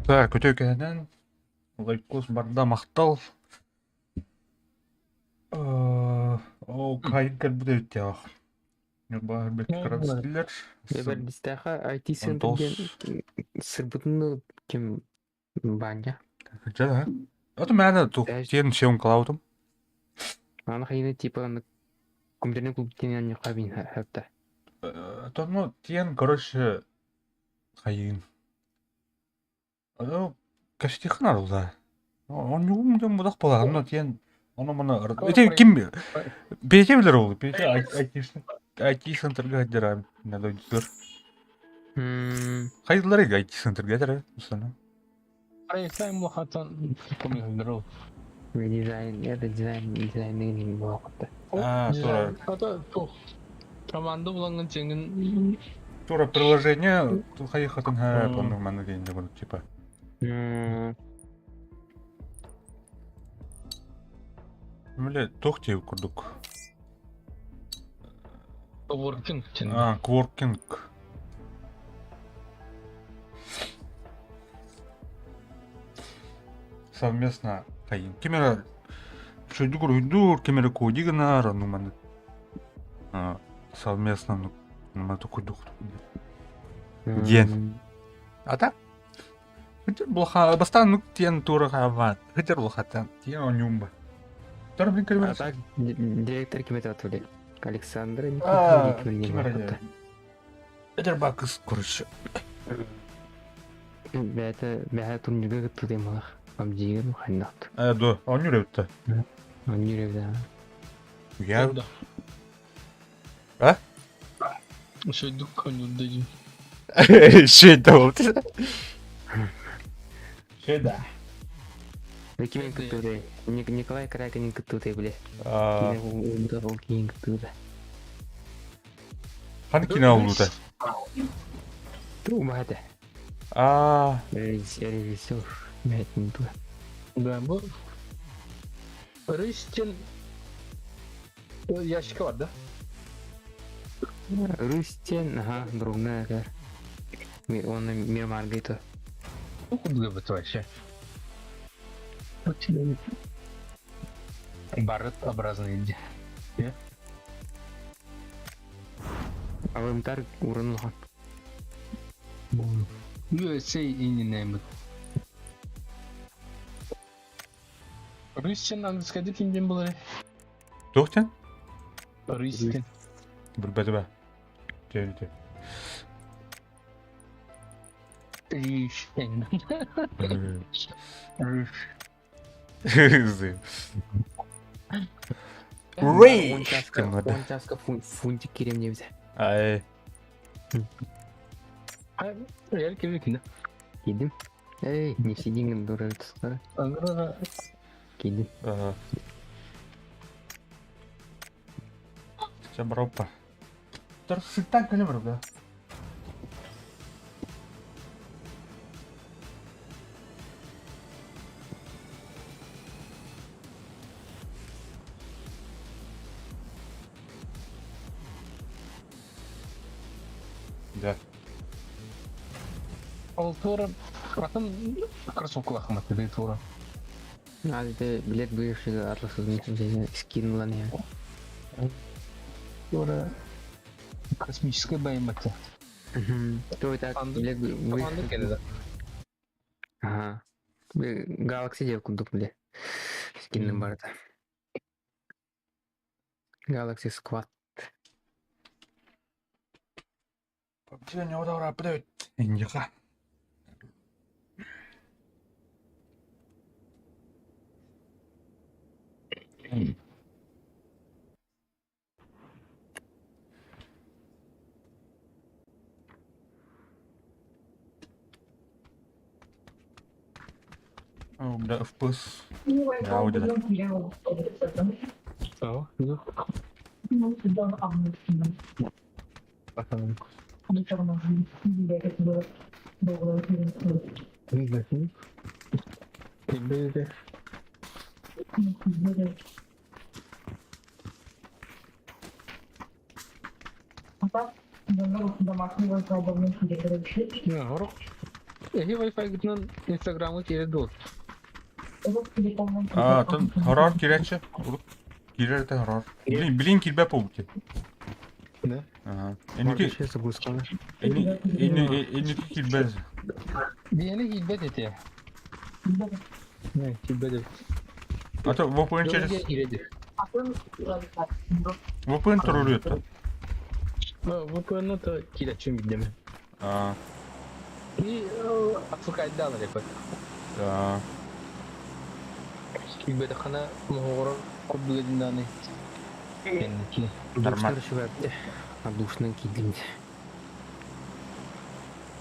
Так, үтүө кэһэнэн лайкос барда махтал. Оо, кайын кэлбит эбиттээх. Ньурба бэккэ Бэрдистээхэ IT-центр диэн сырбытын ким Баня. Дьэ, Это мээнэ тух тиэн съемкалаабытым. Аны хайыны типа аны компьютерный клуб диэн анньахха бин хапта. Тону тиэн, короче, хайыын. Ну, кэстиэххэ наада. Онньугум дьон будах буолар, онно тиэн ону маны ити ким Петя билэр ол, Петя IT-центрга сылдьар дойдутугар. Хайдылар IT-центрга этэр усана. Дизайн, это дизайн, дизайн буолуохта. А, тура. Это туох команда булаҥҥын сеҥин Тура приложение хайыхатын ха оннук маннык диэн курдук типа. Бile туох диэбит курдук. Коворкинг А, коворкинг. Совместно хайын. Ким эрэ үчүгэйдик уруһуйдуур, ким эрэ коди гынар, ону маны совместно курдук диэн. А так Бастаан нук диэн туора хаалбаат. Хытыр улахаттан тиэн оонньуум ба. Тор блин А так директор ким это отвали? Александр Никитич. Эдэр бакыс короче. Бэйэтэ бэйэ турнирга кыттыы малах. Абдиир ханнахт. Э, до, оонньуур эбитте. Оонньуур эбит. Я А? Шөйдүк оонньуурда дии. Шөйдө болду. Шөйдө. Кимин кыттыытай? Николай Каракинин кыттыытай биле. Ол киин кыттыыта. Ханы кино улуута? Тума этэ. Аа. Режиссер. Мәтин туа. Да, бу Рыстин ящика бар да? Рыстин, ага, другная кэр. Он мир Маргайто. Ну, куда бы вообще? Барыт-образный иди. Алымтар урын улахан. USA иннинэ Рыстин английскайда ким диэн буоларый? Туох диэн? Рыстин. Билбэтим ээ. Дьэ, Рыстин. Рэй! Он часка фунтик кирем небзе. Ай. Реаль кирдик да? Кидим. Эй, не сидиҥ дура тускара. Кидим. Чэ, бароппа. Сыттан кэлэ барып да. Да. Ол туора атын кроссовкалаах матыды туора. А это билет бывший Атлас скинула не. Туора космическая байматы. То это билет бывший. Ага. Galaxy диэн курдук бile. Скинным барыта. Galaxy Squad. Иньяха. О, бля, FPS. Я Орох эһи Wi-Fi-гытынан Инстаграмҥа киирэр дуо? А, атын хороор киирээччи. Урут киирэр этэ хороор. Билин, билин киирбэт буолбут. Да. Ага. Инники, Вообще загрузкалар. инни, инни, инники киирбэт. Биһиэнэ киирбэт этэ. Не, киирбэт эбит. А то VPN через Киирэр. VPN туруоруйата. VPN то киирээччим билдим. А, И отсылкайдаан эрэ да. Киирбэтэххинэ моһоҕорор курдук этиндааны кэнники. Нормально. Душнар А душнан киирдим.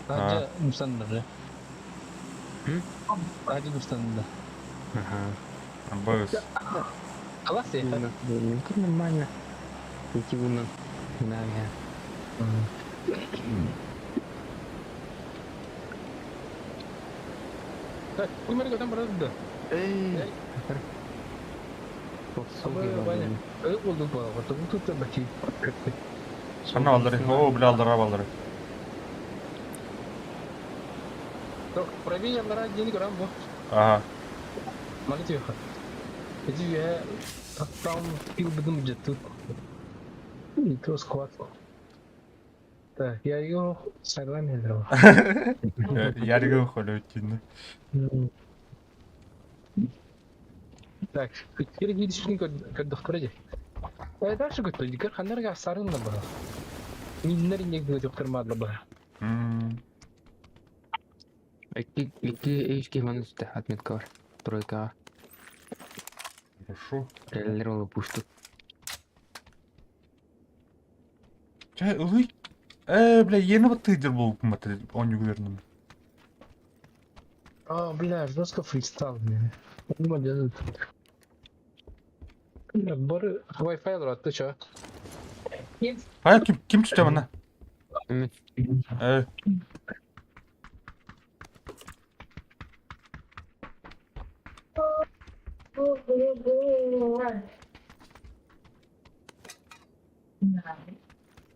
Надя мустаннары. М? Надя мустаннары. Ага. Быс. Класс это. Ну, тут нормально. Идти вон. Да, я. Так, кумер там барады. Эй. Ваня, болду буолла. Тут бати. Ханна балдары. О, бля, алдара балдары. Так, правее андара дени көрөм бу. Ага. Маны тиэхэ. Эти я там пил быдым жету. И то схват. Так, я ее сарвами играл. Яргы холютин. Так, теперь видишь, как доктор Дальше говорит, как ханнерга сарынна бар. Миннер не говорит, доктор мадла бар. Икки икки үч киһи манна түстэ отметка бар. Тройкаҕа. Хорошо. Реллер ол пушту. Чэ, ылый. Бля, ені баттыйдыр бұл кыматы, он югернім. А, бля, жестко фристайл, бля. Не делают. Бары Wi-Fi лар чё? Хайа, ким, ким түстэ мана? Мен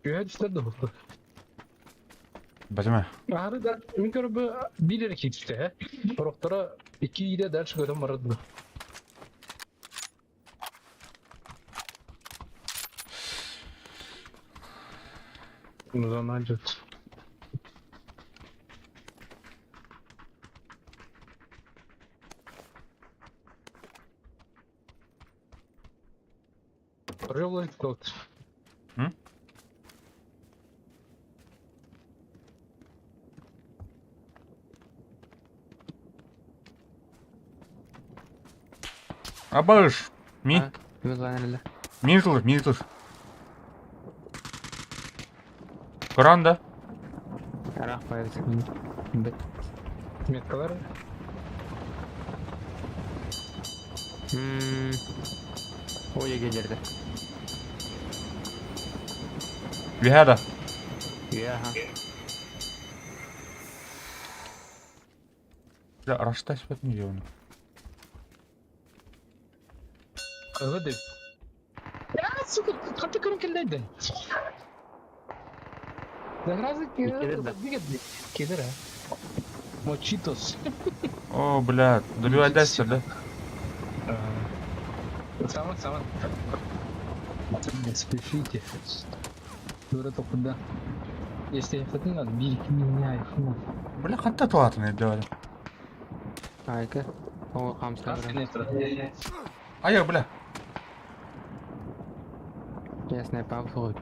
Үһэ түстэр да буолла. Базыма. Аһары да мин көрбө биир эрэ кииртэ, э. Сорохторо икки иирэ дальше көтөн барар. Ну, значит. Рылый кот. М? Абаш. Ми, Мин мин мин жыл. Коран да? Арах байыр. Бет. Меткалар. Ой, келерді. Вихада. Иә, аха. Бля, раштась в не делаю. Кыргы Я, сука, ханта көрүн келдейdi. Загразы Келер да. Келер, а. Мочитос. О, бля, добивай дальше, да? Сама, сама. Не спешите. Дура то куда? Если это не надо, бери меня. Бля, ханта туатын делали. Айка. О, хамстар. А я, бля. Я снайпа вот.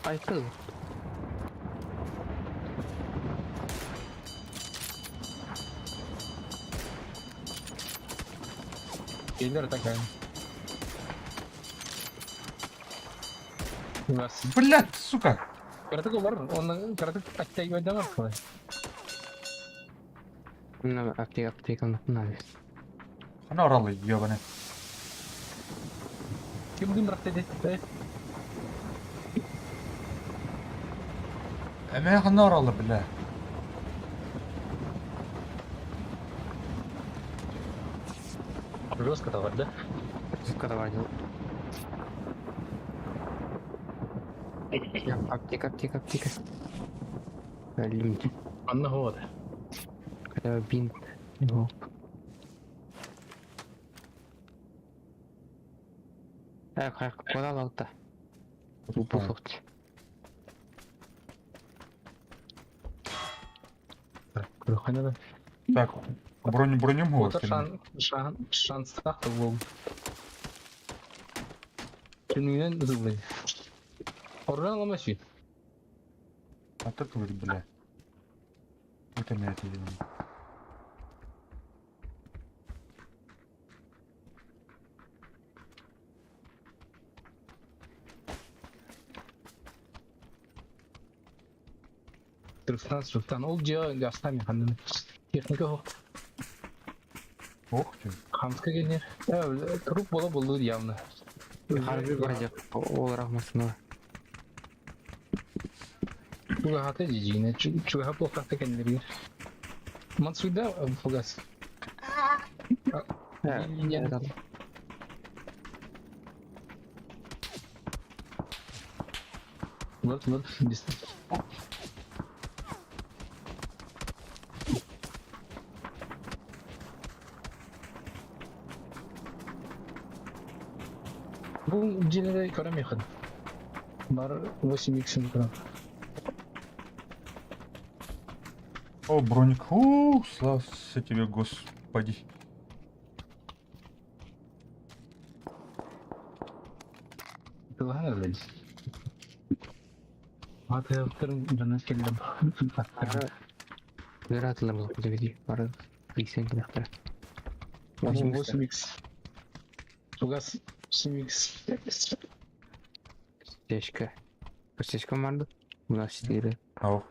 Айка. Келер такая. Вас. Бля, сука. Каратык бар, он каратык оттягивать да бар. Мына аптека аптека надо. Хана оралы, ебаный. Ким дым рахт деді? Эме хана оралы, бля. Жестко товар, да? Жестко товар дел. Аптека, аптека, аптека. Өллүм. Анна вот. Бинт. Оп. Куда алта? Бу сохт. Так, Так, броню броню Вот шан, шан, шанстах был. Түнүнэн ызыллый. Орран аламасүй. А так говорит, бля. Это меня это делаем. Султан Султан ол дьиэ гастами ханны. Техника хо. Ох ты. Хамска генер. Труп бола болду явно. Харби баражак. Ол рахмасына. Чугахаты жижине. Чугаха плохтахты кеннери. Мансуйда фугас. Вот, вот, Бу дьиэлэри көрөмүөххүн. Бар 8 көрөм. О, броник. Ух, слава тебе, господи. Тылаһан эрэлин. Атыттарын дьоно кэллим. Вероятно, был подведи. Бары 80 километр. 8x. Тугас 7x. Стежка. Стежка марды. У нас 4. Ау.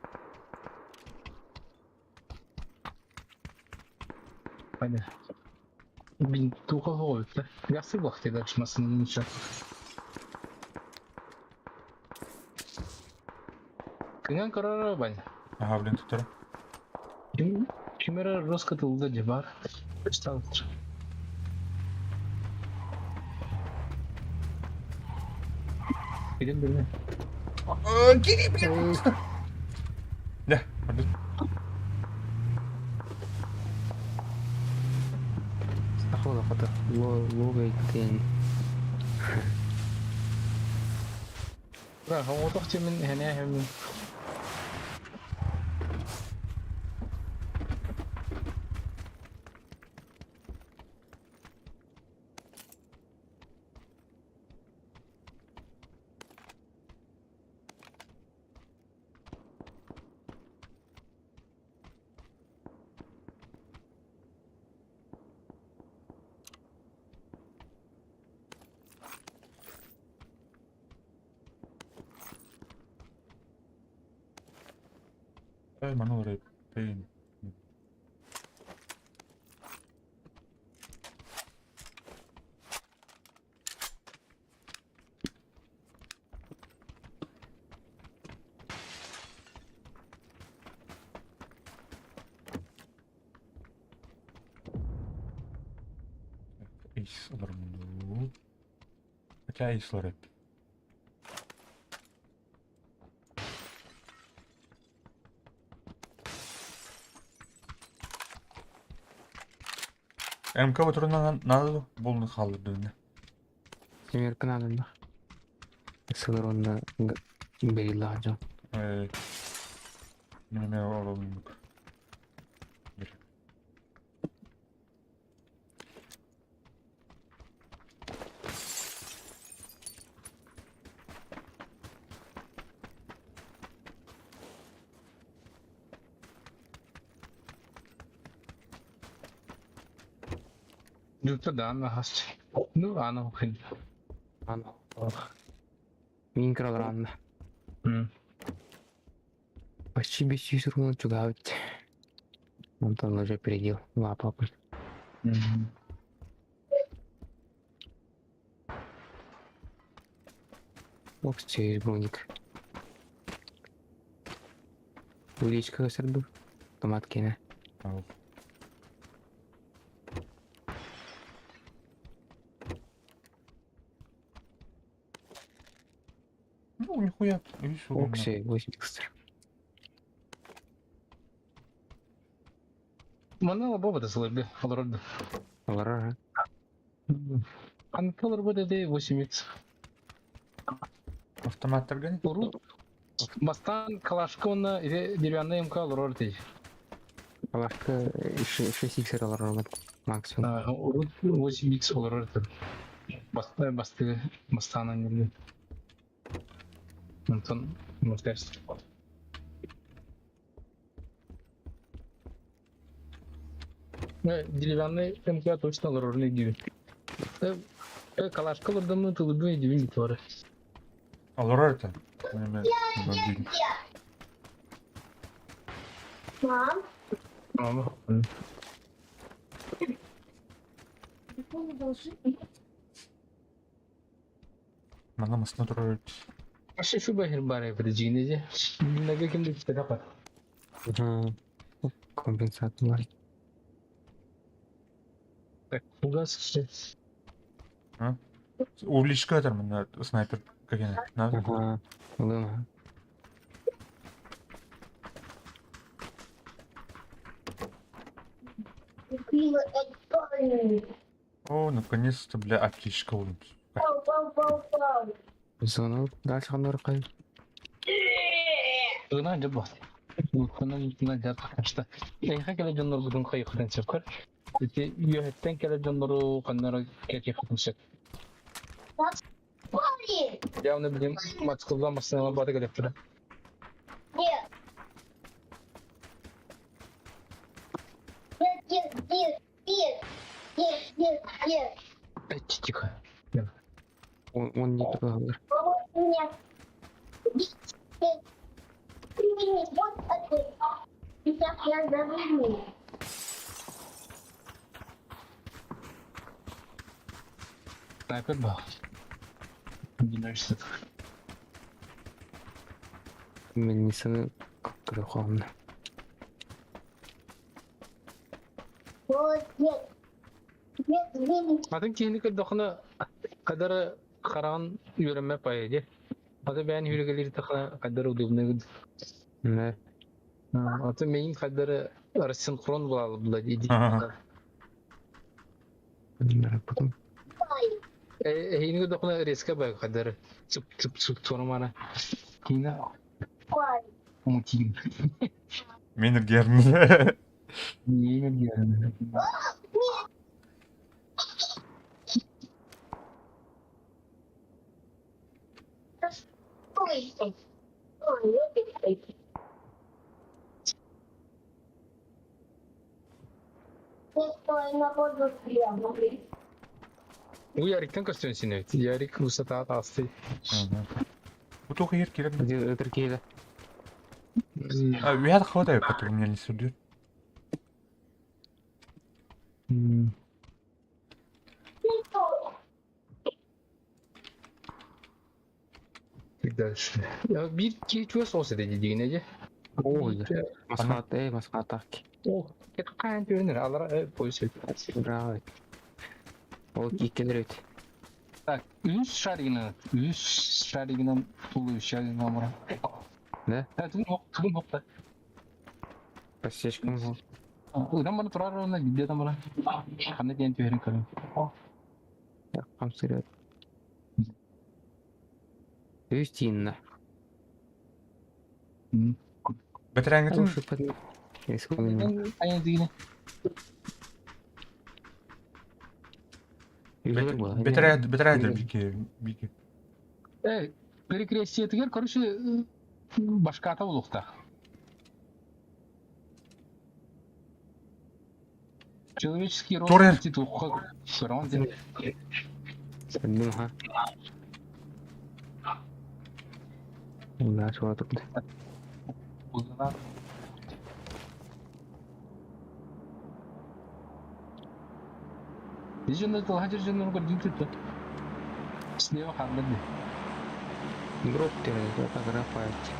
Hadi. Bin туха хоҕуйта. Гасы бахтыда чмасын ничего. Кыҥан көрөр бань. Ага, блин, тут Ким кимера роскатылда дебар. Стал. Билин билин. Кири, блин! Да, пардон. Ахола хата. Логайтен. Бра, хоҕотох тимин хэнэ хэмин. Эй, мануры, блин. Эйс олормунду. Хотя эйс лореп. МК батырына надо болны қалдырды. Семерка надо. Да. Сылыр бейла жан. Неме оролундук. Юта да, хас. Ну, ано хин. Ано. Мин кралранна. Почти без чисел чугавить. Антон уже передел. Лапа. Ох, через броник. Уличка сырду. Томат кине. Ау. Ну, у них Нихуя. Видишь, уровень. Окси, 8 экстра. Манна лабоба сылырды, олорорду. Олорор. Анкалар бу деди 8x. Автоматтарга Урут бастан калашка уонна ити деревянный МК олорор дии. Калашка 6 икс олорор максимум. Урут 8x олорор этим. Басты басты бастан аннелли. Онтон мустес. Деревянный МК точно олорор диви. Калашка олордоммун тылыбын дивин битвары. Олорор это. Мам, Мама. не должны. Мана масына турар. Вообще şu bahir bari yapıcı Нага ким деп капат. Компенсаторлар. Так, фугас. Уличка там на снайпер какие надо. Ага. Луна. Купила это. О, наконец-то, бля, аптечка. Пау, пау, пау, пау. Зону дальше хандар кай. Гына жабы. Гына жабы что. Эйха келе дьоннор бүгүн кайыктан чыпкар. Эти үйөттен келе дьоннору каннара кети хатыншык. Парень! Явно билим мацкылдан басына баты келептир. Нет. Нет, нет, нет, нет, нет, нет, нет. Эти тихо. Он не трогал. Помочь мне. Нет. Нет, вот это. Сейчас я заведу. Снайпер был. Одиночество. Мен несini көрө Вот, нет. Нет, нет. Атын киһини көрдөхүнэ кадары хараан үөрэммэ паеде. Аты бэйэн хүрүгэлиир тахына кадары удобный. Не. Аты мейин кадары рассинхрон була була иди. Ага. Потом. Эһиини көрдөхүнэ резко бай кадары цып цып цып туормана. Киина Пай. мутин. Мен герн. Не не. Ой, ой, ой, ой. Стой на воду прямо. Бу Яриктен көстөн сине. Ярик высота асты. Бу только ер керек. Өтір кейді. А, я хватает, потом меня не судят. Дальше. Бир кичуе соус деди дигинеже. Ой. Масқат, эй, масқат ак. О, это каян көрүнөр. Алар пояс. Браво. Ол иккелер өт. Так, үс шаригинен, үс шаригинен тулу шаригинен амара. Да? Да, тугун хок, тугун хок да. Подсечкам ол. Ыдан бана турар она где там бана. Кандай ден төһөрүн көрүн. Камсыр өт. Үс тиынна. Бәтірәңгітін Аян дигине. бәтірәдір бике бике. Э, перекрестие тигер, короче, башката улукта. Человеческий рост Турер. титул көрөн ден. Білдім, ха. Да, чуа тұрды. Узна. Дижен тылхажыр жөннөр көрдүн түттү. Слева харлады. Дроп тереді, это графайт.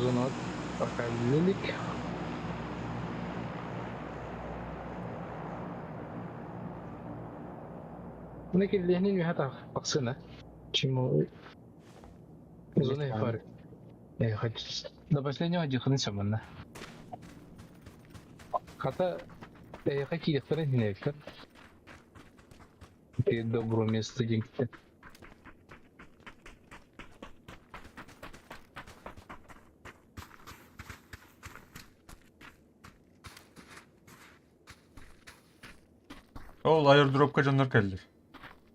Зона пока лилик. Мына киллиһинин үһэ тахсына. Чему зона фар. До последнего дьыхыны сэмэнна. Хата эйэхэ киириэхтэрин иһинэбиттэр. Ты добро место диэҥкиттэн. Ол аэродропка дьоннор кэллилэр.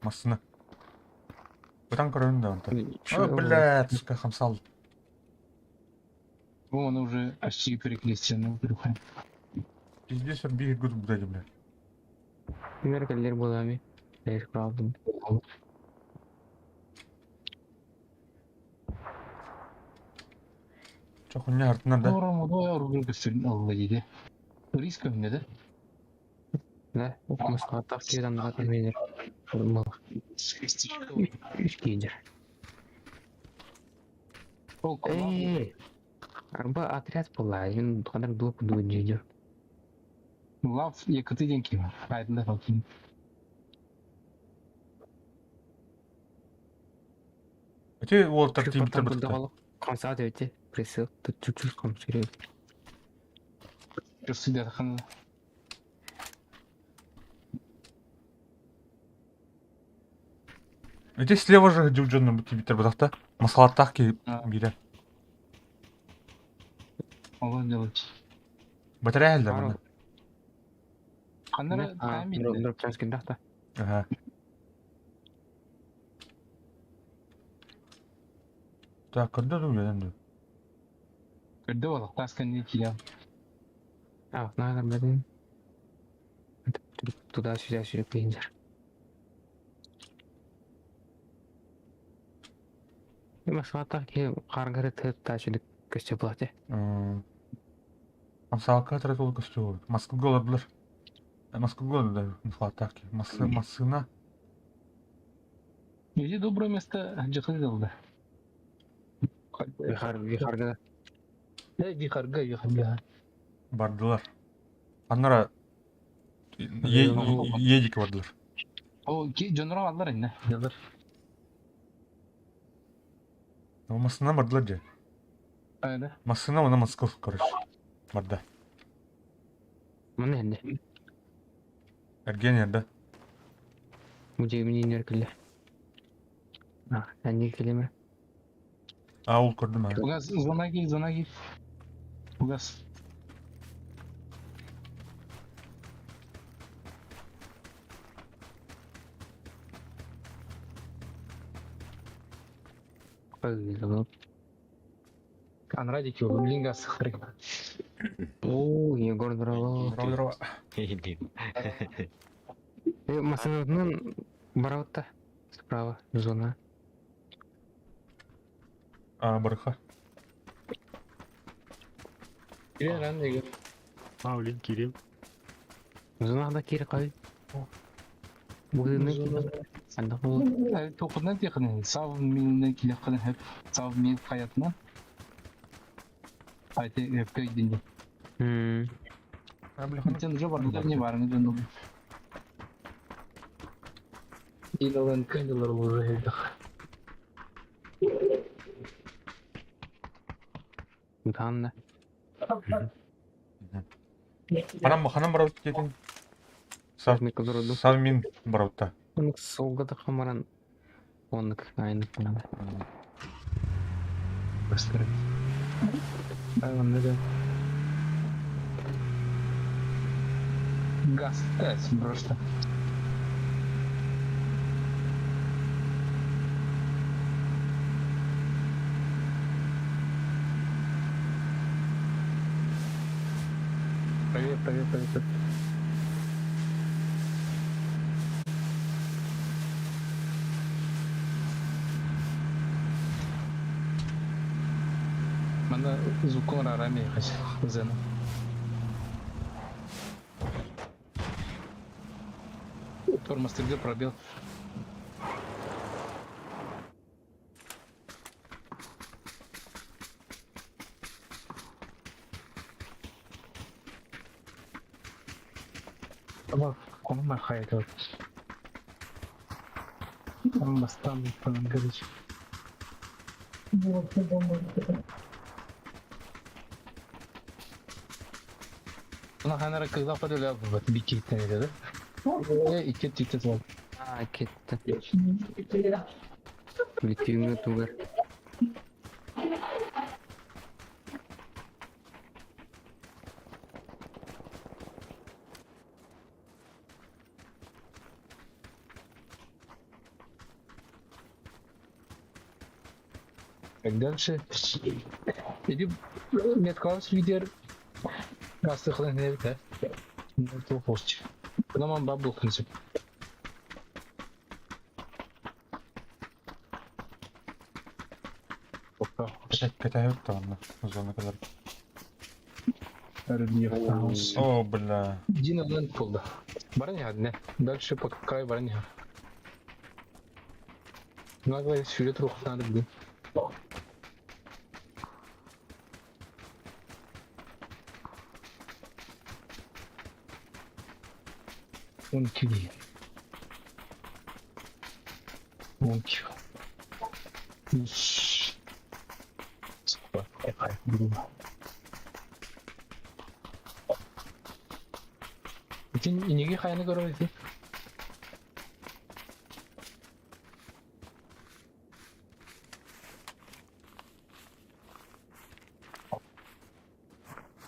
Массыына. Ытан көрөбүн да онтон. О, блядь, сука, хамсал. Вон уже почти перекрестен. Пиздец, биир гуд блядь, блядь. Пример кэллэр буолаами. Дайыр правдым. Чо хуйня артынан да. Алла диде. Риск önünde de. Да, Москваттах киирэн аҕатын миинэр. Үс киинэр. Ээ, арба отряд буолла. Мин ханар дуо курдук дьиэдьэр. Лав якыты диэн киһи бар. Айдында фалкин. Эти уолтар тиийбиттэр бытта. Хамсаат эбити. Присыл. Тут чуть-чуть хамсыры. Көрсүдэ ханна. Эти слева же дьон тиийбиттэр бытахта. Масалаттаах киһи биирэ. Олон делать. Батарея да манна. Ханнара тайм Дроп Ага. Так, когда ты уедем? Көрдө олохтаас кэнни киирэн. А, надо, блин. Туда-сюда, сюда, клинзер. Москваттах киһи хааргары тыаттаачы көстө буолате. Хамсаалка тратул көстүү. Москвага олордулар. Москвага олордулар. Москваттаах киһи. Массыына. Иди доброе место дьахы Вихар, вихарга. Э, вихарга, вихарга. Бардылар. Аннара едик бардылар. О, дьонноро аллар инне. Дьаллар. Массыына бардылар же. Айда. Массыына уна Москва, короче. Барда. Маны энде. Эрген да. Мудьемини неркеле. А, әнди келеме. А, ол көрдүм а. Угас, зона кир, зона кир. Угас. Анрадики, блин, газ хрек. О, Егор, здорово. Здорово, здорово. Массыынатынан барабытта. Справа, зона. А, барыха. Кирен ран Егор. А, блин, Кирилл. Зонада кире кай. Бүгүнү анда бул. Тоқыдан тиқын, сав миннен келе қылын хеп, сав мин хаятынан. Айты өпкө динде. А, бля, Сен уже бар, не бар, не ден. Илалан кендилер уже хелдах. Танна. Ханам ханам барабыт дедин. Сав сав мин барабытта. Онук солгада хамаран. Онук айнып надо. Быстро. Ай, Газ, просто. Привет, привет, привет. Мана звукон рарами хас зена. Тормоз ты где пробел? Ama konum var hayatı. Бастаан короче. Улаханара кыылах бөдөлө бут бикиттен эдedi. Икки тикте сол. Аа, кетті. Бүтүңү тугар. Так дальше. Иди меткалас лидер. Астыхлын небите. Тоқоч. Кунаман бабл хынчып. Кэтэһэбит даҕаны зона кэлэр. Хаус. О, бля. Дина ленд полда. Бараня одна. Дальше пока бараня. Наглая сюжет рух надо блин. Он киви. Он киви. Итин инеги хайаны көрөр ити.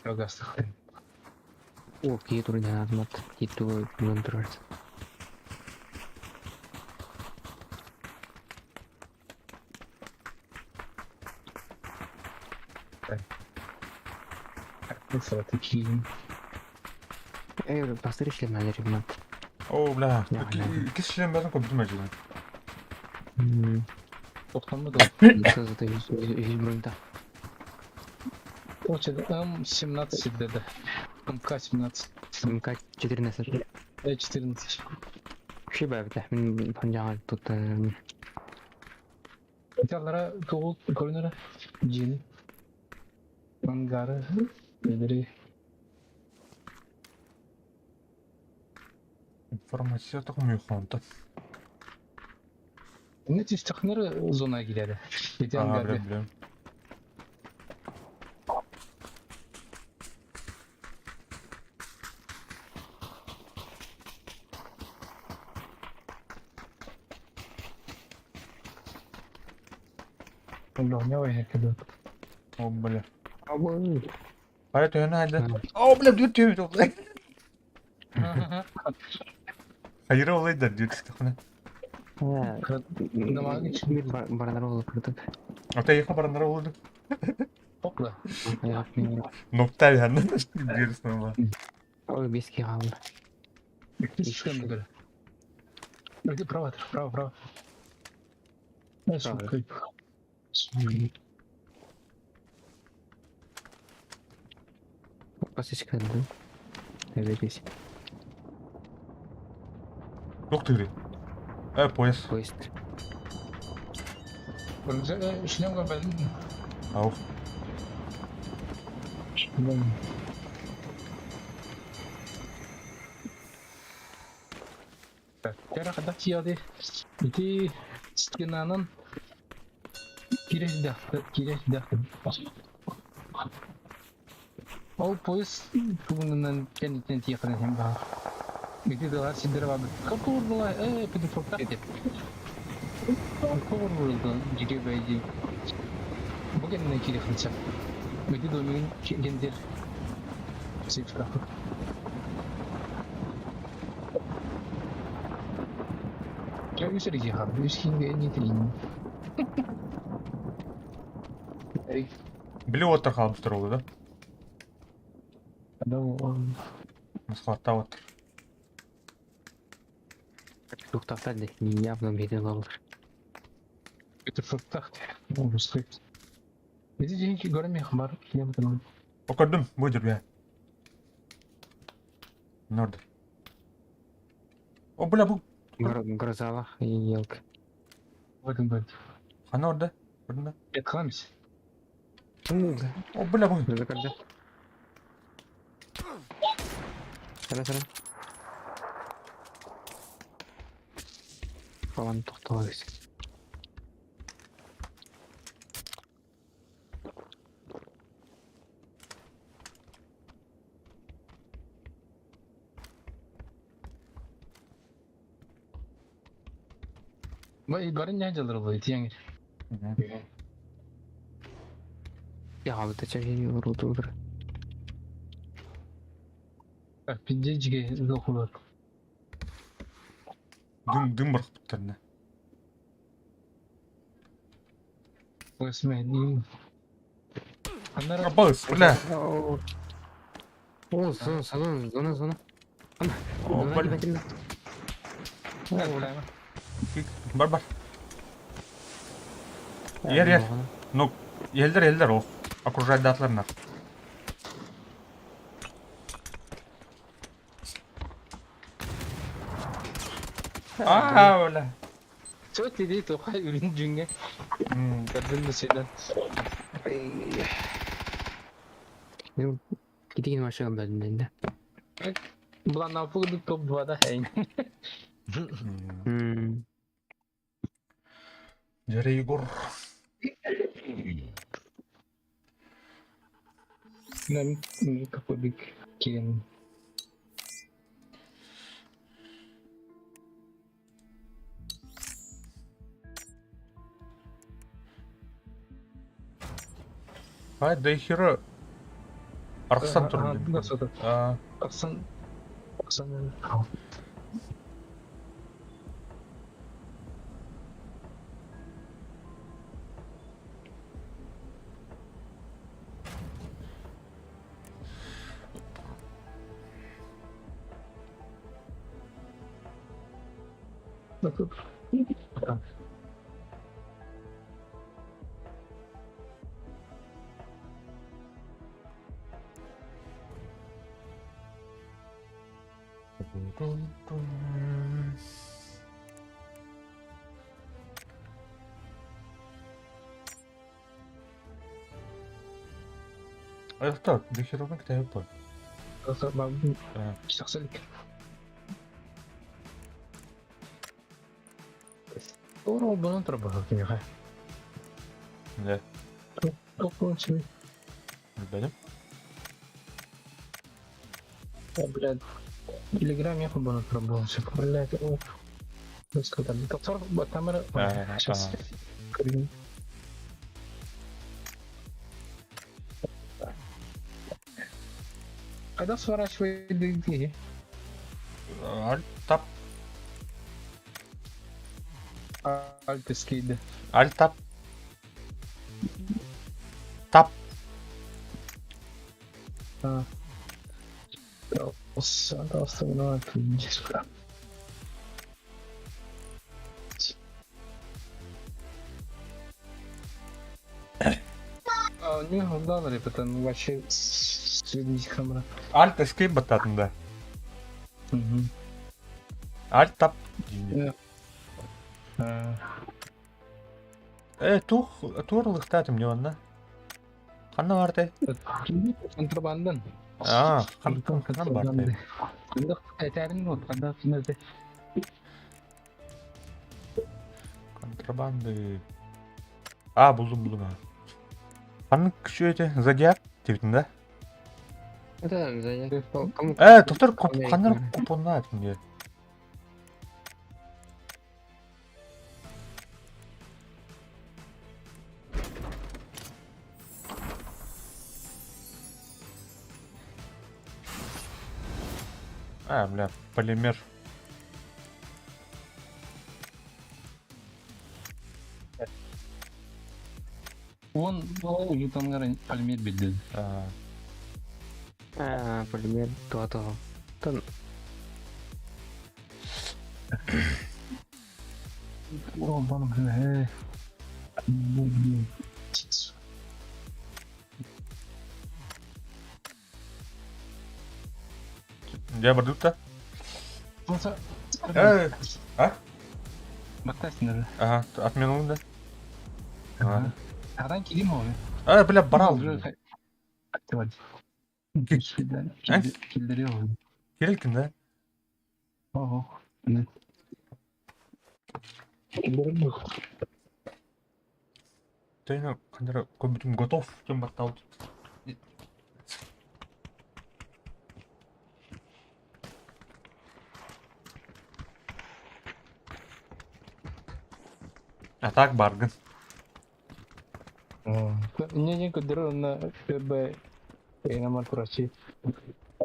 Рогастых. О, кие турдан атмат. Киту булан турар. Такие. Эй, бастыр ишлемелер мат. О, бля. Я, я. Икки шлем бәрін көбдім әжеден. Тоқтамады. Зато yüz броньта. Оче М17 деді. МК-17. МК 14. Э14. Вообще бәбді. Мен панжаға тут Италара тоғыл көрінері. Жені. Ангары. Бедері. Информация тоқым ұйқонта. Не тистихнер зона киледі. Эти Ага, ангарды. білем, білем. О, бля. Қара түйені әлді. О, бля, дүр түйе олай. Хайыры олай да дүр түстіқіні. Бир баранар болуп кырдык. Ата екі барандар олды. Хопла. Аяк мен. Нокта яны. Дүрсін ола. Ой, беске қалды. Түстен бүгін. Право, право, право. Право. Басышканды. Evet. Жоқ түгірі. Ә, пояс. Поезд. Шлем көрбедім. Ау. Кәрі қада тияды. Ити стенанын киреш дәхті, киреш дәхті. Ол поезд тугунунан кенитен тиякынан хем бар. Ити дылар синдер бабы. Капур була, педофилта деп. Капур булды, жиге бәйди. Бүгін кире хынча. Ити домигин гендер. Цифра. Я үсірге хам, үскенге не тілеймін. Біле отыр қалмыстыр олды да. Адам Мысқалатта отыр. Туктатады. Явно беден алыр. Это фактах. Ну, русский. Эти деньги горами хмар, я потому. Окырдым, бұйдыр бе. Нордыр. О, бля, бұл Грозалах и елка. В этом будет. қана орда? Көрдің бе? Я кламсь. О, бля, бұл. Закарда. Сара, сара. Falan тохтоо. Бары ньаадьалар буолуо тиэҥ. Яҕабыта чэйи урутуур. Пиздечки дохулар. Дым дым бырахпыттарына. Абыс, бля. О, зона, зона, зона, зона. О, бля. Бар бар. Ер ер. Ну, елдер елдер ол. Окружать датларына. Аа, бля. Сөт иди тухай үрүн дьүҥҥэ көрдүн да сидан. Китигин машина бөлүннэ. Былааннаабыт курдук топ-2 да эйн. Дьэрэ Егор. Мен каподик киэн. Ай, да хера. Архсан турду. Архсан. Архсан. Это дохерона китайы. Тура бұны тұр бұғы кемеға. Да. Тоқпын Білем. Блядь. Телеграм я бұны тұр бұғы. Блядь. Тоқсар тамыр. Сейчас. Когда сворачивает двери? Альт тап. Альт скид. Альт тап. Тап. Не ударили, потому вообще следить камера. Альт escape баттатында. Альт тап. Тух туорлыктаатым не онна. Ханна барты? Контрабандан. Аа, хан барты. Контрабанды. А, булдум булдум. Ханны күчү Зодиак дебитин да? Это Зодиак. Токтор ханнар купонна этинге. А, бля, полимер. Он уютангар полимер билди. А, полимер туа-туа. Тон. О, бана, бля. Я бардукта. А? Баттасың Ага, отменил, да? да. Тадан килим ол. А, бля, барал. Килдере ол. Кирилкин, да? Ого. Тэйна ханара көбүтүм готов диэн баттаабыт. А так баргын. Не көрдөрөр онно ÖB Энамар Курачи.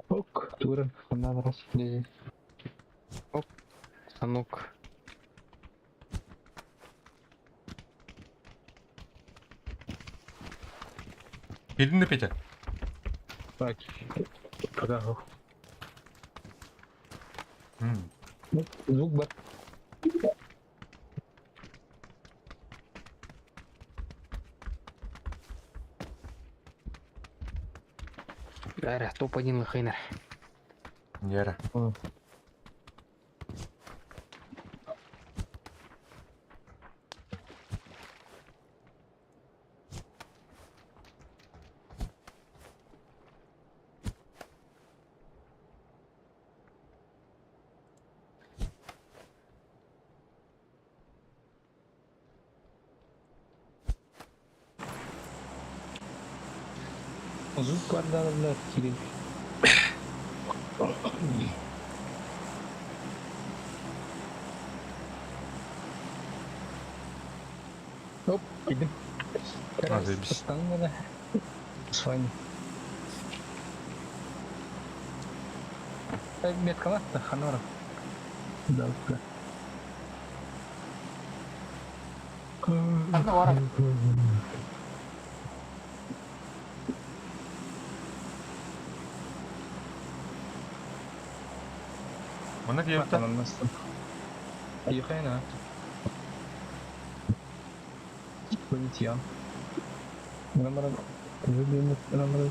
Ок, тура, ханна барас. Оп, станок. Билдин да Петя? Так, пока. Звук бар. Бәрі, топ-1 лыхайнар. Нера. Звук бар да, да, кирил. Оп, кидим. А, заебись. С вами. Меткалатта, ханора. Да, да. Манна диэбитэ. Айыхайна. Понятия. Номер номер.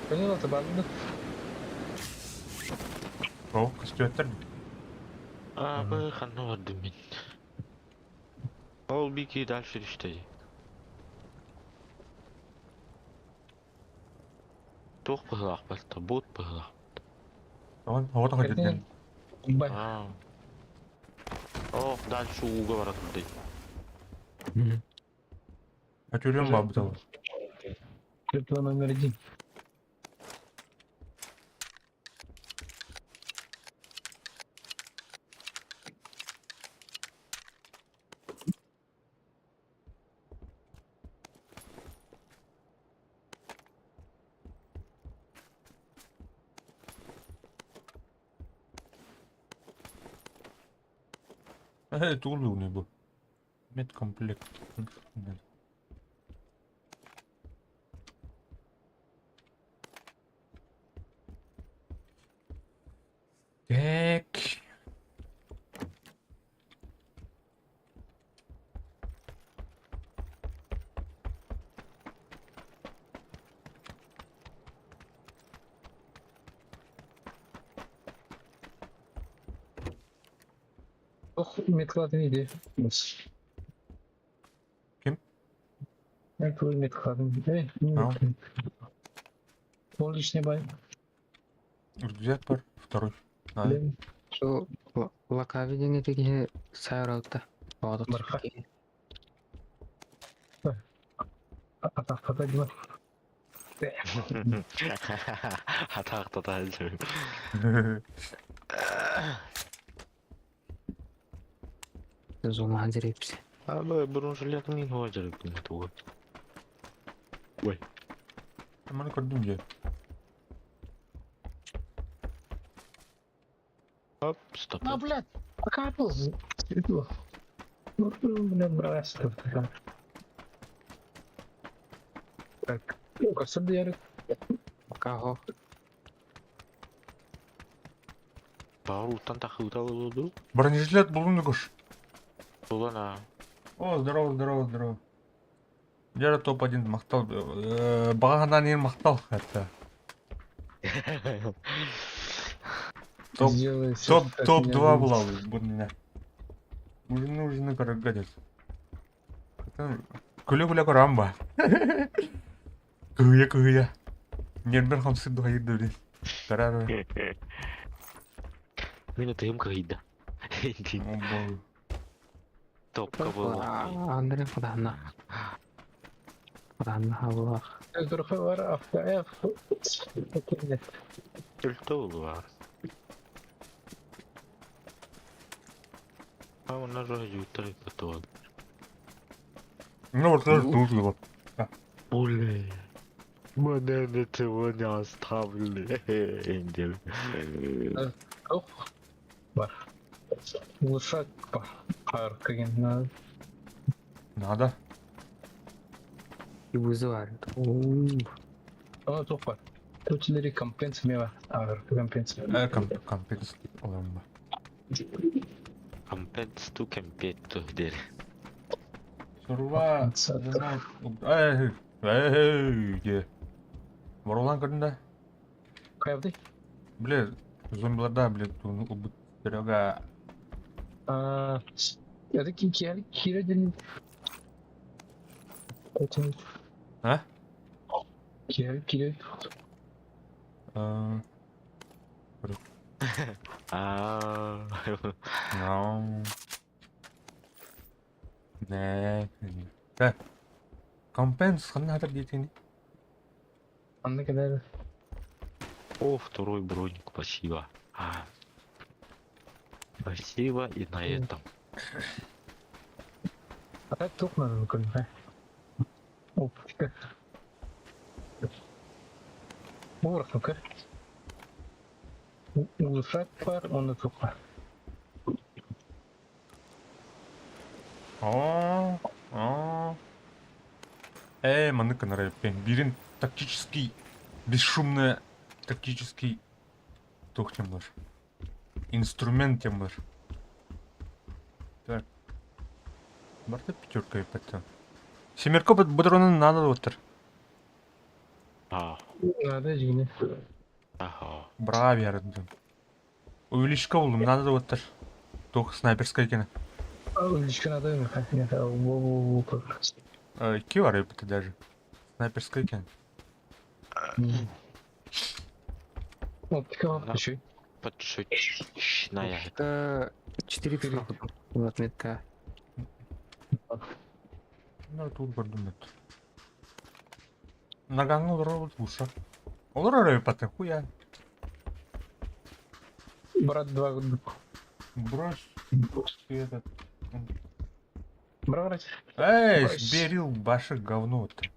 Понял, это банда. О, көстүөттэр. Абы ханна бардым мин. Ол бики дальше түстэ. Туох быһылаах балта, бут быһылаах. Он оҕото хотирден. Бай. Аа. Ох, дальше ууга бара турды. Өтүрүм баабыта. Жертва номер один. Э, тугулугуну бу. Медкомплект. Так. Ох, меткалатын иди. Ким? Я тоже меткалатын. Эй, А. Ол лишний бай. Рюкзак бар, второй. А, Сол лакави деген тегиһи сайралта. Оҕото Барха. түспүт. Атақта дима. Атаақта дальше. Зонахан зерепси. Абы бронежилет мин хуажар күн тугу. Маны көрдүм же. Оп, стоп. А, блядь, покапал. Ну, блин, брось. Так, ну, косыр ярык. Каго. Баҕар ууттан тахсыбыта буолуо дуу? Бронежилет булун дугуш. Булан аа. О, здорово, здорово, здорово. Дьэ топ-1 махтал. Баҕа санаан иһин махтал это. Топ Сделай всё, топ что от топ меня 2 зависит. булабыт бу иннинэ. Ужины көрөргө дьэ. Күлэ-күлэ көрөм ба. Кыһыйа-кыһыйа. Ньиэрбэр хамсыыр дуһайыр да билин. Көрөр. Мин ытыһым кыһыйда. О, Топка буолуох. Андрей Фаданна. Фаданна халлах. Бар авто Өлтө буолуо. А онно жуттар иппэтуол. Ну вот тоже тут его. Блин. Мене не цього не оставили. Ох, бар. Лошадь бар. Аркаген. Надо. И вызывают. Ана туох бар. Тут рекомпенс мева. А, рекомпенс. Компенс оламба. Компенс ту компету дер. Сурва. Эй, эй, где? Воролан көрдүн Кайбды? Бля, зомбиларда, блядь, убыт Серега. А, это кире кире ден. А? Кире кире. А. А. Ну. Не. Так. Компенс ханна хатар диэтини. Анна кэлэр. О, второй броник, спасибо. А. Спасибо и на этом. А так туох надо көрдүм. Опачка. Уурах көр. Улушат бар, оны туха. О, о. Эй, маннык гынар эбиппин. Биирин тактический, бесшумный тактический туох диэн буолар. Инструмент диэн буолар. Так. Барыта пятерка эппэттэн. Семерка бодоронун надо буолтар. А, Надо дьиҥинэ. ага. Браво ярдым. Увеличка булдум, надо буолтар. Туох снайперская кene. Увеличка надо во Икки бар эбит даже. Снайперская кene. Оптика еще. Подшучная. Это 4 Вот отметка. Ну, тут көрдүм эт. Нагаҥҥа олорор уша. Олорор эбиппатын хуя. Брат два. Брось ты этот. Брат. Эй, Брось. берил башек говно ты.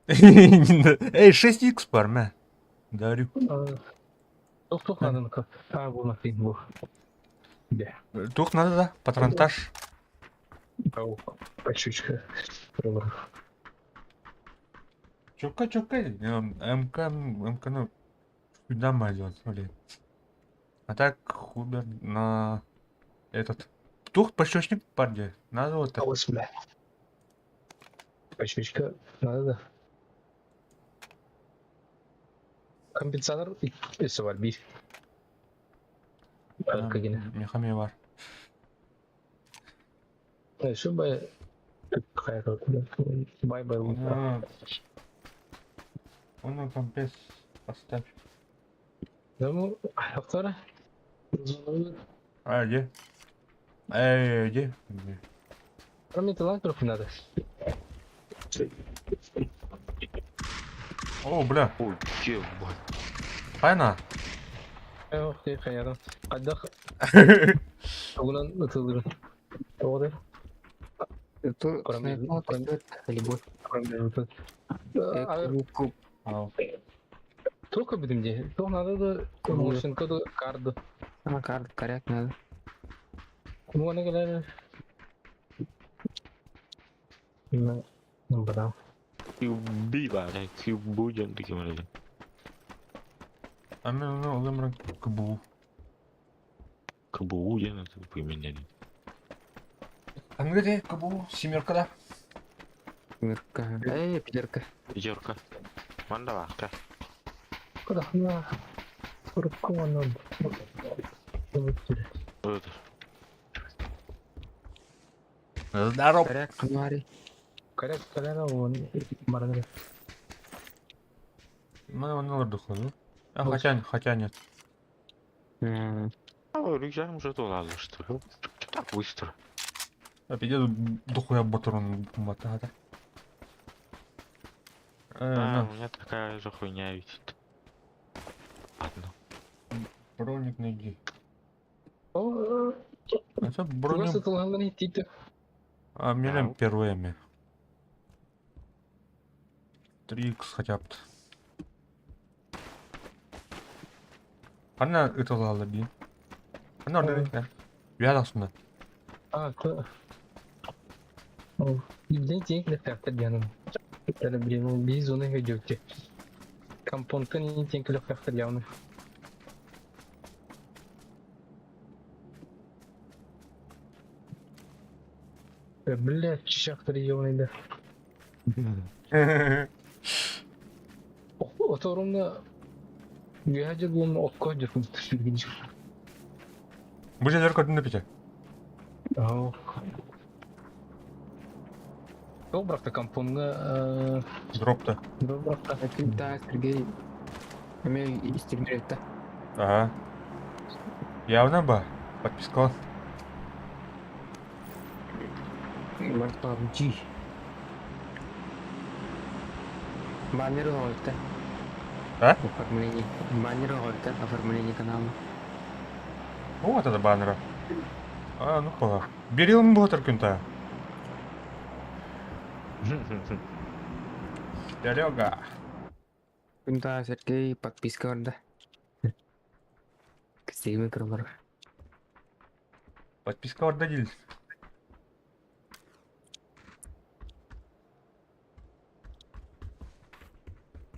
Эй, 6х бар, мә. Дарю. Тух тух надо ну А, бу на бу. Да. Тух надо, да? Патронтаж. Ау, Пачучка. Чока, чока. МК, МК, ну, сюда мазет, блин. А так, худо на этот. Тух пощечник парди. Надо вот так. Бля. Пачучка, надо да. Компенсатор и саварби. Мехами бар. Еще бы бай бай. Он компенс поставь. Ну, автора. А, где? Эй, где? Кроме талантов надо. О, бля. Ой, ебать. Хайна. Ох, ты хайран. Адах. Угунан ытылырын. Тоҕо Это Кроме- снайпер кроме- любовь. Ау. Только будем де. То надо да Мушенко да карду. А, карт, коряк надо. Ну, она говорит. Ну, бра. Убила, будем таким образом. А мен оны олымран кбу. КБУ диэн применяли. Ханнык этэй КБУ семерка да? Мирка. Эй, пятерка. Пятерка. Манна баахта. Куда? Урукку онон. Это. Здорово. Коряк, ханвари. Коряк, коряк, он баран. Ну, он ордух, А хотя нет. А, рюкзак уже тулазы, что ли? Чё так быстро? А пиздец, дохуя батрон мотата. А, у меня такая же хуйня висит. Ладно. Броник найди. О, А это броник... Просто тулганын титі. А, мне Ау. первое имя. 3х хотя бы. Она это лалаби. Она орден. Я должна. А, то... О, День тенк лехтер дианым. Это блин, без зоны идете. Компонты не тенк лехтер дианым. Бля, чашахтар ёбаный да. Оторумна Gühacı bulun okko cıkın tüşürgücü. Bu şeyler kadın da pite. Ау. Ол бірақ та компонға Дропта. бірақ та Да, Сергей. Эме истирмирет да. Ага. Явно ба. Подписка. Бар PUBG. Баннер оҕорто. А? Оформление. Баннер оҕорто. Оформление канала. Вот это баннера. А, ну пора. Берил было только-то. Серега. Да, Сергей, подписка барда. Кстейме кырылар. Подписка вардадил.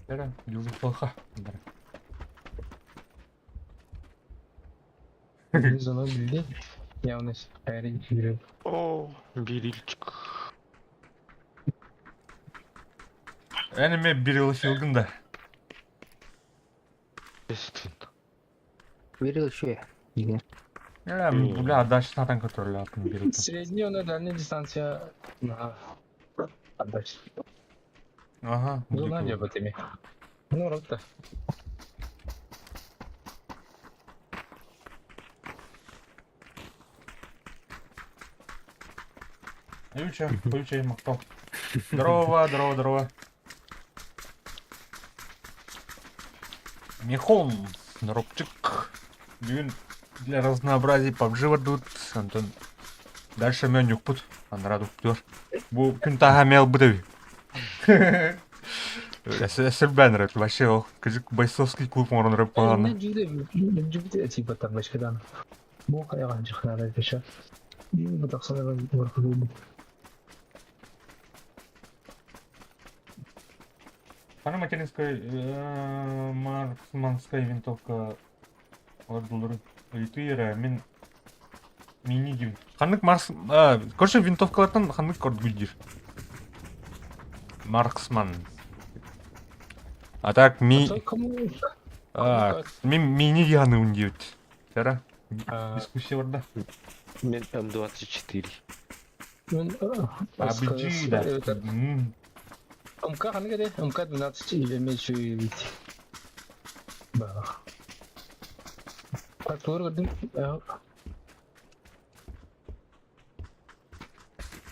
Бера, дюжу плохо. Біз оны білді. Яғни әрі жүріп. О, берильчик. Әніме берил силгін да. Естественно. Верил еще я. Э, бля, дальше сатан который атын берил. Средний оны дальний дистанция на отдача. Ага. Ну, на небо теме. Ну, ротта. Юча, юча, мактал. Здорово, здорово, здорово. Михон, дропчик. Бүгін для разнообразия PUBG вардут. Антон. Дальше мен юкпут. Анраду ктер. Бу күн таха мел бутыви. Эсэр бэннер, вообще, ох, кажик бойцовский клуб морон рэп палана. Жүгде типа там башкадан. Бу кайган чыкнары кеше. Бу таксана бар. Она материнская марксманская винтовка ордулары. Ыйтыра мен мини дим. Ханнык Марс, а, короче, винтовкалартан ханнык ордгүлдир. Марксман. А так ми а, ми мини яны ундиют. Тара. Дискуссия барда. Мен М24. Мен PUBG да. МК ханнык эде? МК 12 или меньше ведь. Ба. Так, көрдүм.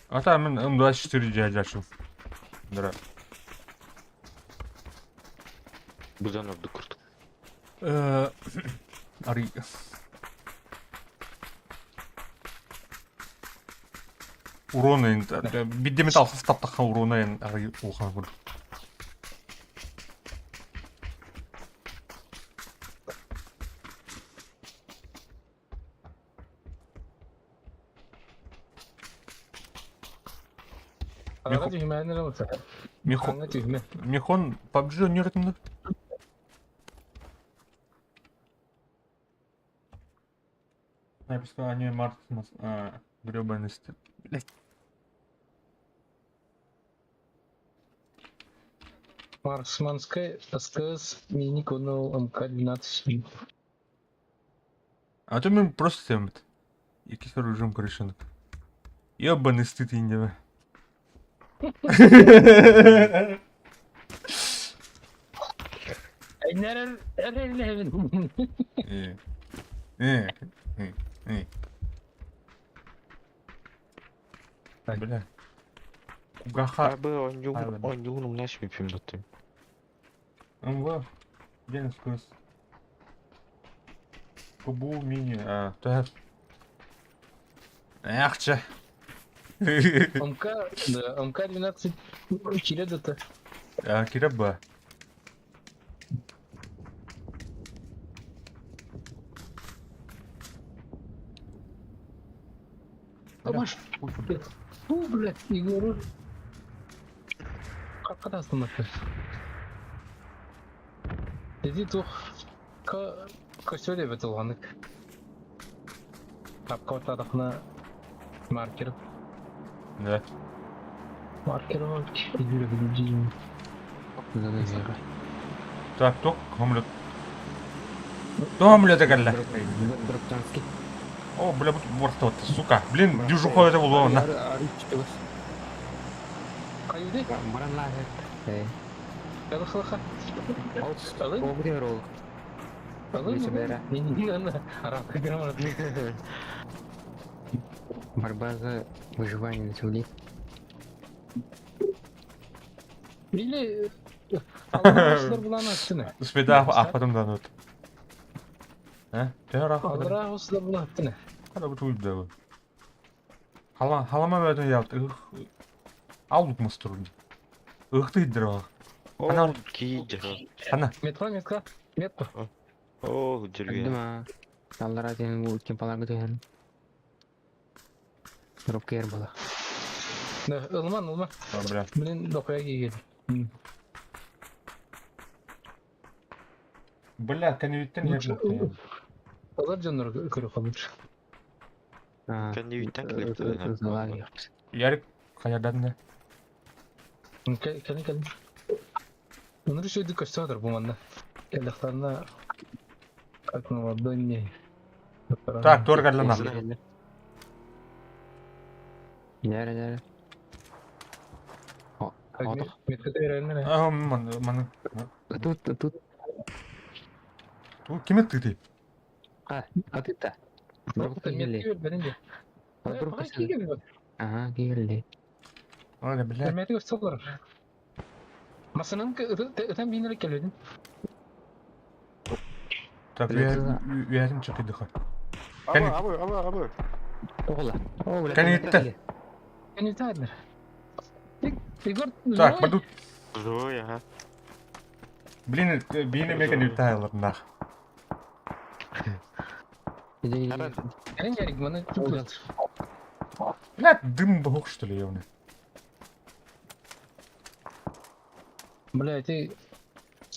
А там мен М24 дядяшу. Да. Бузан орду куртук. Ари. Урона бидемет алса таптаха урона ари улхан бур. Ага, түһмәнер болса. Михон, Аңа түһмә. Михон PUBG өнертінді. Снайперского они Марс, гребаный стыд. Блять. Марсманская СКС мини Конал МК-12. А то мен просто темит. Икки оружием крышенок. Ебаный стыд индива. Бля. Кугаха. Абы Ладно. оонньуун умнаш бүпүм доттум. МВ. День сквозь. Кубу мини. А, так. Эх, че. МК, да, МК-12 киреді-то. А, Кираба. Маш, Фу, блядь, Егор. Как остановка? Иди тух. Костер эбит улганык. Тапка маркер. Да. Маркер Так, тух хамлет. Тух хамлет кэллэ. Дроптанский. О, бля, бу ворта сука. Блин, движуха это было на. Каюды? Баран лаһы. Калыхлаха. Огри ролл. Борьба за выживание на земле. Или Алла булан аттына. Спеда, а потом данут. А? Тера. Алла осла булан аттына. Хада бу туйда. Хала, халама бәден yaptı. Аллук мастур. Ыхты иддер. О, киидер. Ана. Метро, метро, метро. О, жүрген. Дима. Аллара ден бу кемпаларга түһэн. Дропка ер була. Да, ылман, ылман. Бля. Блин, дохуя кигел. Бля, конвиттен я. Алар жоннор көрө калыр. Кэннибиттэн кэлиптэ. Ярик хаярдан да. Кэлин кэлин. Өнөр шөйдү көстөдөр бу манна. Элехтарына как на ладони. Так, торгарлана. Нәре, нәре. А, ман, ман. Тут, тут. Тут ким ты? А, а ты-то? Дропка келли. Дропка Ага, келли. Ой, бля. Метке көстөдөр. Масанын ытан бинер келбедин. Так, я чакыдыха. Абы, абы, абы, абы. Оғла. О, бля. Кәнетті. Кәнетті. Егор, Так, буду. Живой, ага. Блин, бейне мекен үтайлар нах. Бля, дым бог что ли, явно. Бля, ты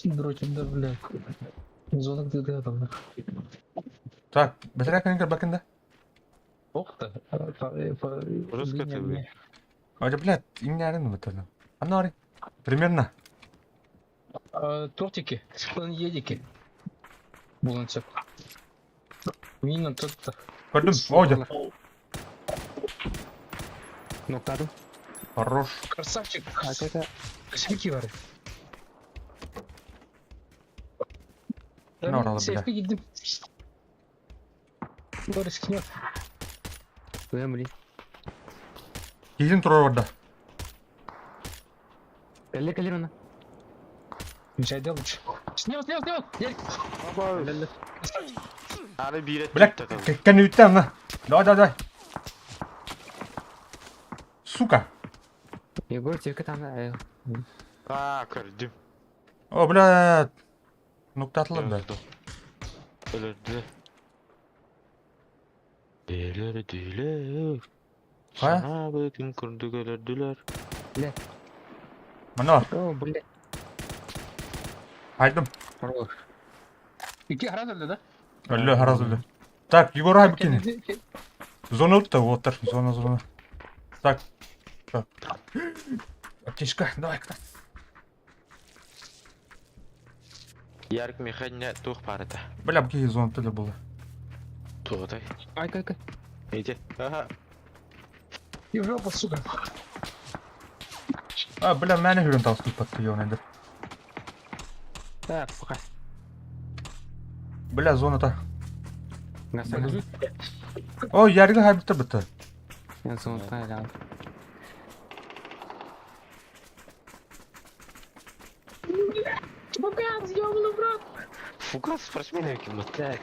дрочим, да, бля. Зона где там. Так, бәтәрәк кәнекер бакында. Охта. Уже А, бля, иннәрен бөтәле. Анары. Примерно. Тортики, едики. Булынчык. Мин тут. Көрдүм. Ойда. Ноктадым. Хорош. Красавчик. А это Сейфки бар. Ne orada бля? Сейфке gittim. Борис кинет. Уэмли. Кейин турар орда. Кэлле кэлле она. Мешай лучше. Снял, снял, снял. Ярик. Ары бирет. Бля, кәнүттә ана. Давай, давай, давай. Сука. Егор, тебе там. А, көрдүм. О, бля. Ноктатлар да. Өлөрдү. Өлөрдүлөр. Ха? Сана ким көрдүк өлөрдүлөр. Мана. О, бля. Хайдым. Хорош. İki haraz öldü да? Өллө, хараз өллө. Так, Егор Абикин. Зона утта, вот так, зона, зона. Так, так. Аптечка, давай, кта. Ярик Михайловна туох баар этэ? Бля, бу киһи зона төлө була. Туотай. Ай, кай, кай. Иди. Ага. Европа, сука. А, бля, мэне хүрэн таҕыспыт патрион эдэр. Так, пока. Бля, зоната. На самом О, Ярига хайбыта быта. Я золотая, да. Фугас, ёбаный в рот! Фугас спортсмен ким Так.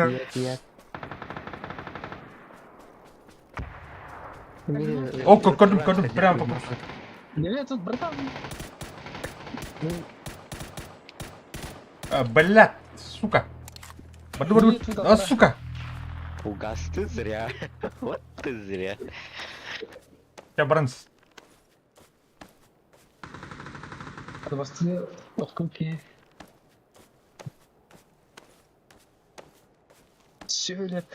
Нет, нет. О, көрдүм, көрдүм, прямо по Нет, тут, братан. А, бля, сука. Барду, барду. А, сука. Фугас ты зря. Вот ты зря. Я баранс. Бастыны откупки. Сөйлеп.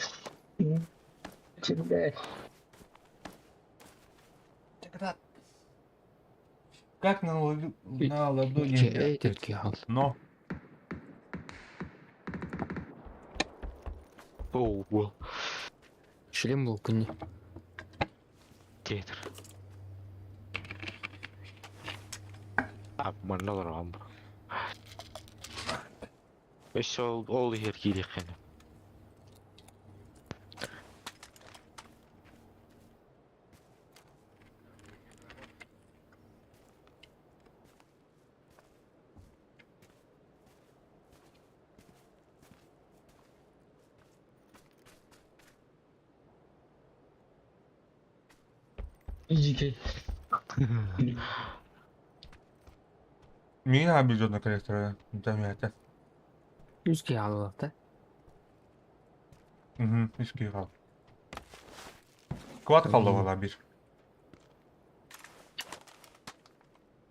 Блядь. Как на, на ладони. Но. Оу. Шлем был күнне. Театр. А, манна олором. Өссө ол ол иһэр киириэххин. Дикий. Миигин обижен коллектора. Это. Үс киһи хааллахта. Угу, үс киһи хаал. Квад халла бир.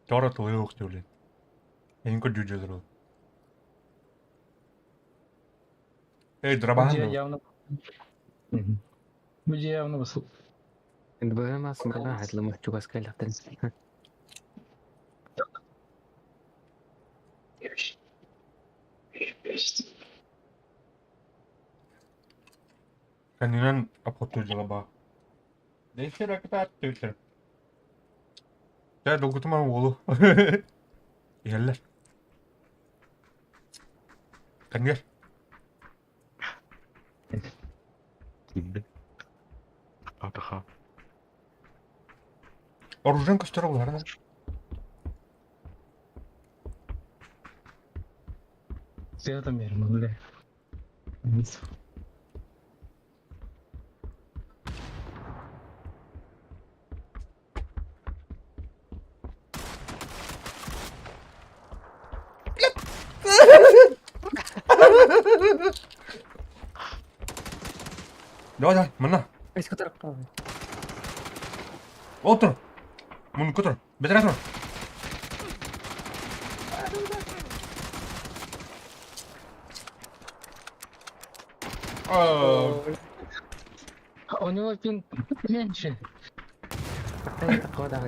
Тора тылы ух блин. Я не көрдүү жозор. Эй, дробан. Бу явно. Бу явно басыл. Быһымас быһа хатлымы чугас кэллэхтэн. Канинан обходтуу дьыла Дейсер акытаат төйтер. Дэ долгутума уолу. Иһэллэр. Кангер. Атаха. Оружиен көстөр олар. Света мирно, бля. Давай, давай, манна. Өскө тарапка. Отур. Муну көтөр. Бетер тур. У него пин меньше. Такого да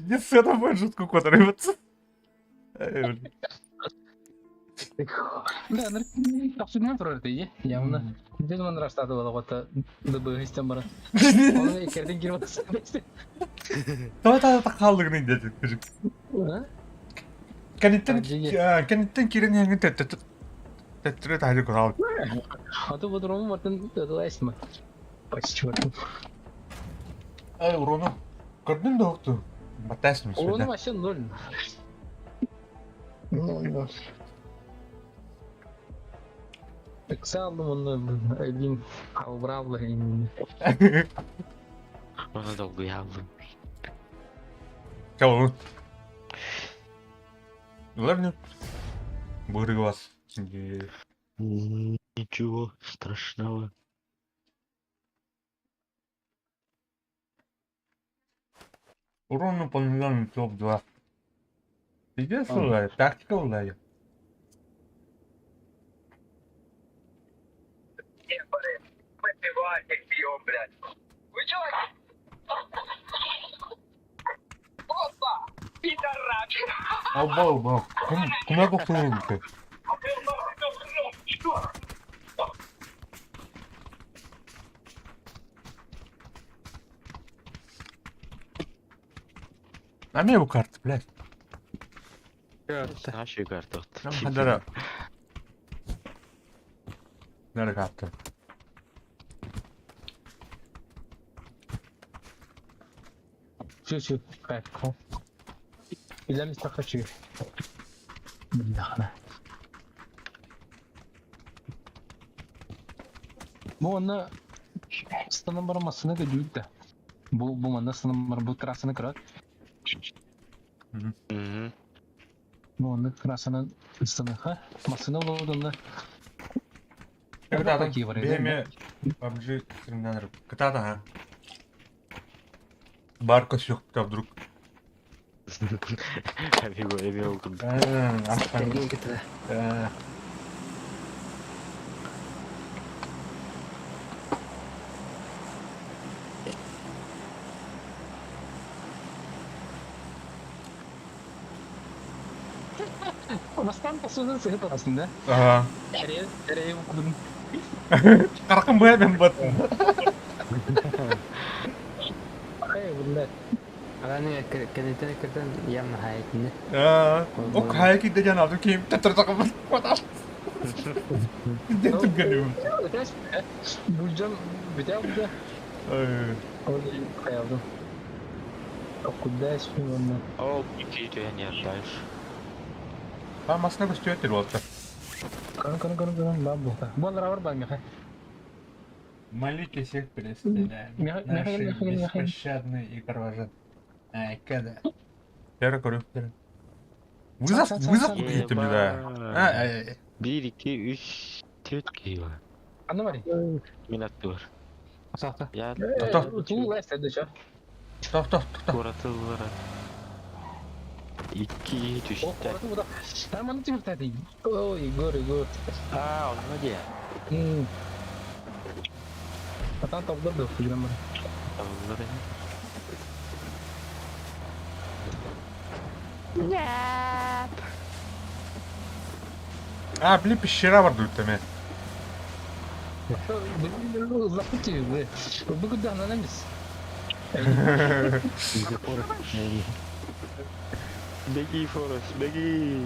Не сцена будет жутко кот рвется. Да, тохсунан турар дии. Явно. Ден ман растады бола гота дыбы истен бара. Оны икерден кирип атасың. Давай та қалдығын деді. Кәнеттен кәнеттен кирен яңын тәттірі тәлі құрал. А то по-другому мартын дадылайсың. Почти вот. Ай, урону. Көрдүн да оқту. Батасың Урону вообще ноль. Ноль, ноль. Так салдым оны один албрал именно. Оны долгуялдым. Чау. Лерню. Бырыгас. Ничего страшного. Урон выполнен топ-2. Пиздец, улай, тактика улай. Оба, оба. Кум, кумя. А мне его карта, блядь. Наши карты. Нам хадара. Нара карта. Все, все, кайф. Билем истакачы. Бляхана. Бу онно станан бар массыны көдүүт да. Бу манна станан бар бу трассаны кырат. Мгм. Бу онно трассаны станыха. Массыны болдунда. Кытаатан Какие варианты? биэме PUBG стримнаныр. Кытаатан ha. Бар көсүөхтэ вдруг. Амиго, эме курдук. Астан. Сергей кытта. Бастан посудан сыгып арасында. Ага. Эре, эре окудум. Каракын бая мен бат. Ай, блядь. Аны кенетен кыртан ям хаятны. Ок хайки дежан алды кийим татыр такып. Дентим геним. Булжам битә булды. Ой, хаялдым. Куда спим О, Никита, я не отдашь. А масына көстүөттөр болду. Кан кан кан кан бабу. Бу бар меха. Молитесь всех перестреляем. Михаил, Наши Михаил, Михаил. беспощадные и кровожадные. Ай, когда? Первый көрүп. Вызов, вызов купить бля. А, 1, 2, 3, 4 кило. Аны бар. Мин аттылар. Сахта. Я Тоқта. Тул лайста дөчө. Тоқ, тоқ, тоқ. Куратылар. 2, 3, О, 4. кураты буда. Там аны тимир тәти. Ой, гор, гор. А, он где? Атан табылыр да фигурам бар. Табылыр. А, били пещера бар дуйтаме. Запути, бу куда на немис. Беги, Форест, беги!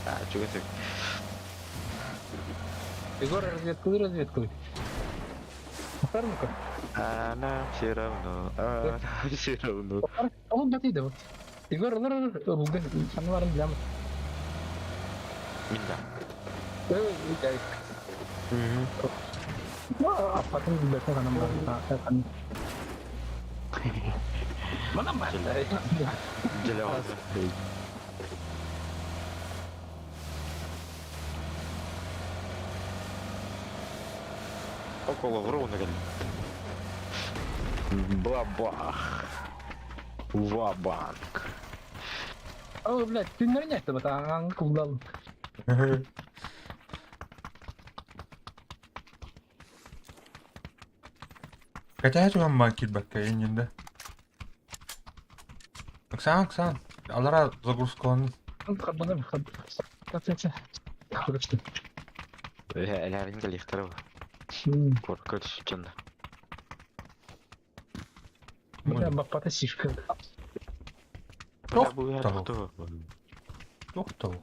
А, чего ты? Егор, разведку, разведку. Фармка. А нам все равно, а нам все равно. Ол бат иде вот. Егор, лыр, бугын анварын билем. Минда. Эй, эй. Апатын билбетен анам бар. Мана бар. Делялся. Около ровно Бабах. Ва-банк. О, блядь, ты нырнять то бата, кулдал. Хотя я вам макит бакка инде. Оксан, Оксан, алара загрузка он. Хабана, хаб. Короче. Эләрин кэлихтэр Коркот сүтэн. Бля, бапата сишка. Тох, Бу того. тохто. Тохто.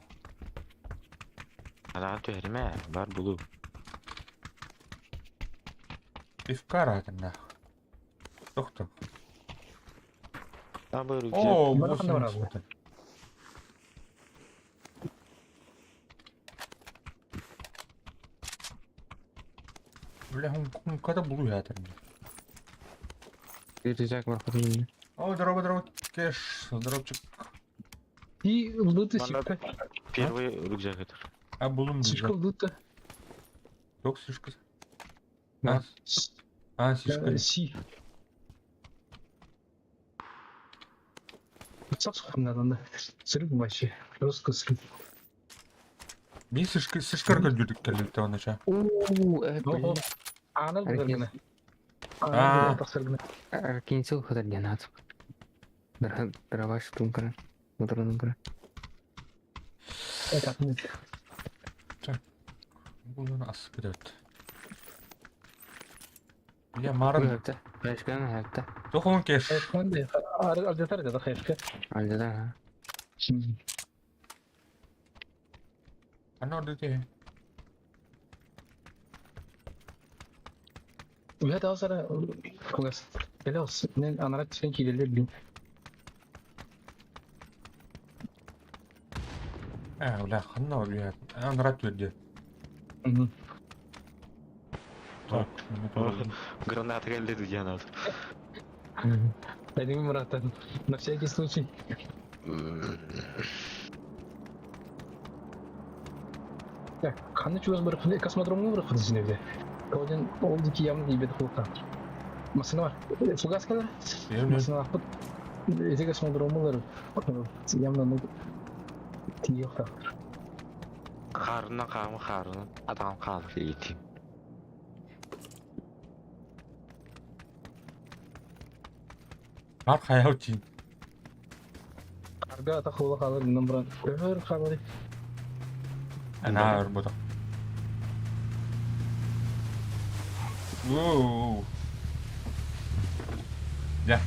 Анаан түһэрмэ, бар булу. Пивкара нах. Тохто. Табы рюкзак. О, Бара ханда 80. бар. Бля, он когда булу ятыр. Рюкзак бар хотын. О, здорово, здорово, кеш, здоровчик. И луты Мана сишка. Первый рюкзак это. А булум Сишка рюкзак. будто. Yok сишка. А, а сишка. Си. Надо, срыв вообще. Жестко срыв. Мин сишка сишкарга жүрдүк кэлбит онача. Уу, Ого. блин. Анал Аркин- бергене. А. Анал тахсыргына. Аркинсил хатар диэн Дроваш тункара. Утранукара. Булан асып кетет. Бля, марын. Башкан хатта. Тохон кеш. Ардетар да хайшка. Альда. Ана орды Уя да сара кулас. Белос, мен анарат сен килелер бин. А, бля, ханна орды. Анрат берди. Так, Граната келди где надо. Дадим братан, на всякий случай. Так, ханна чугас бар, космодромга бар хызын evde. Один ол дики ямны дибет кулка. Масына бар. Фугас калар. Масына апыт. Эти космодромлар ямны ну тиёк Харына кам харына адам калып кетти. Бар хаяу тин. Арга ата хула калыр, номран. Өр калыр. Ана орбута. Воу. Я.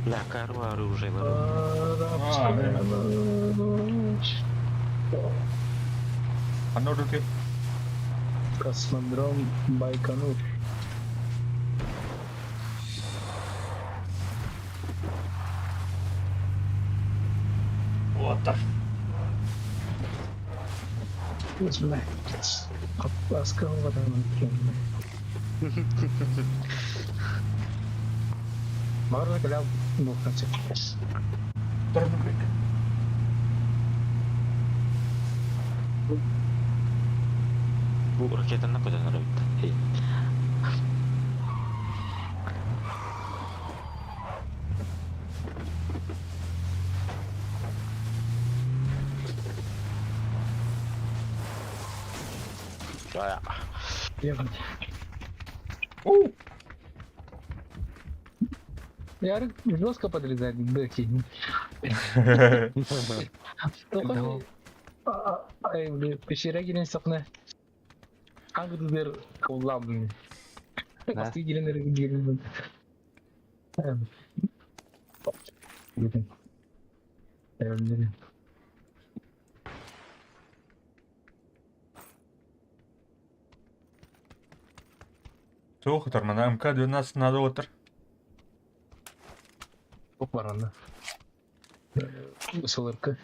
Бля, кару оружие. Ханна орды. Космодром Байконур. What the Блядь. Аскал Мары калял бухнуть. Дорнубек. Бу ракетаны куда нравится? Ехать. Оу. Я жестко подрезает бэки. Ай, блин, пещера гирен сапна. Ангдер кулам. Асты гирен гирен. Туох тормана МК-12 надо отыр. Барана. Соларка.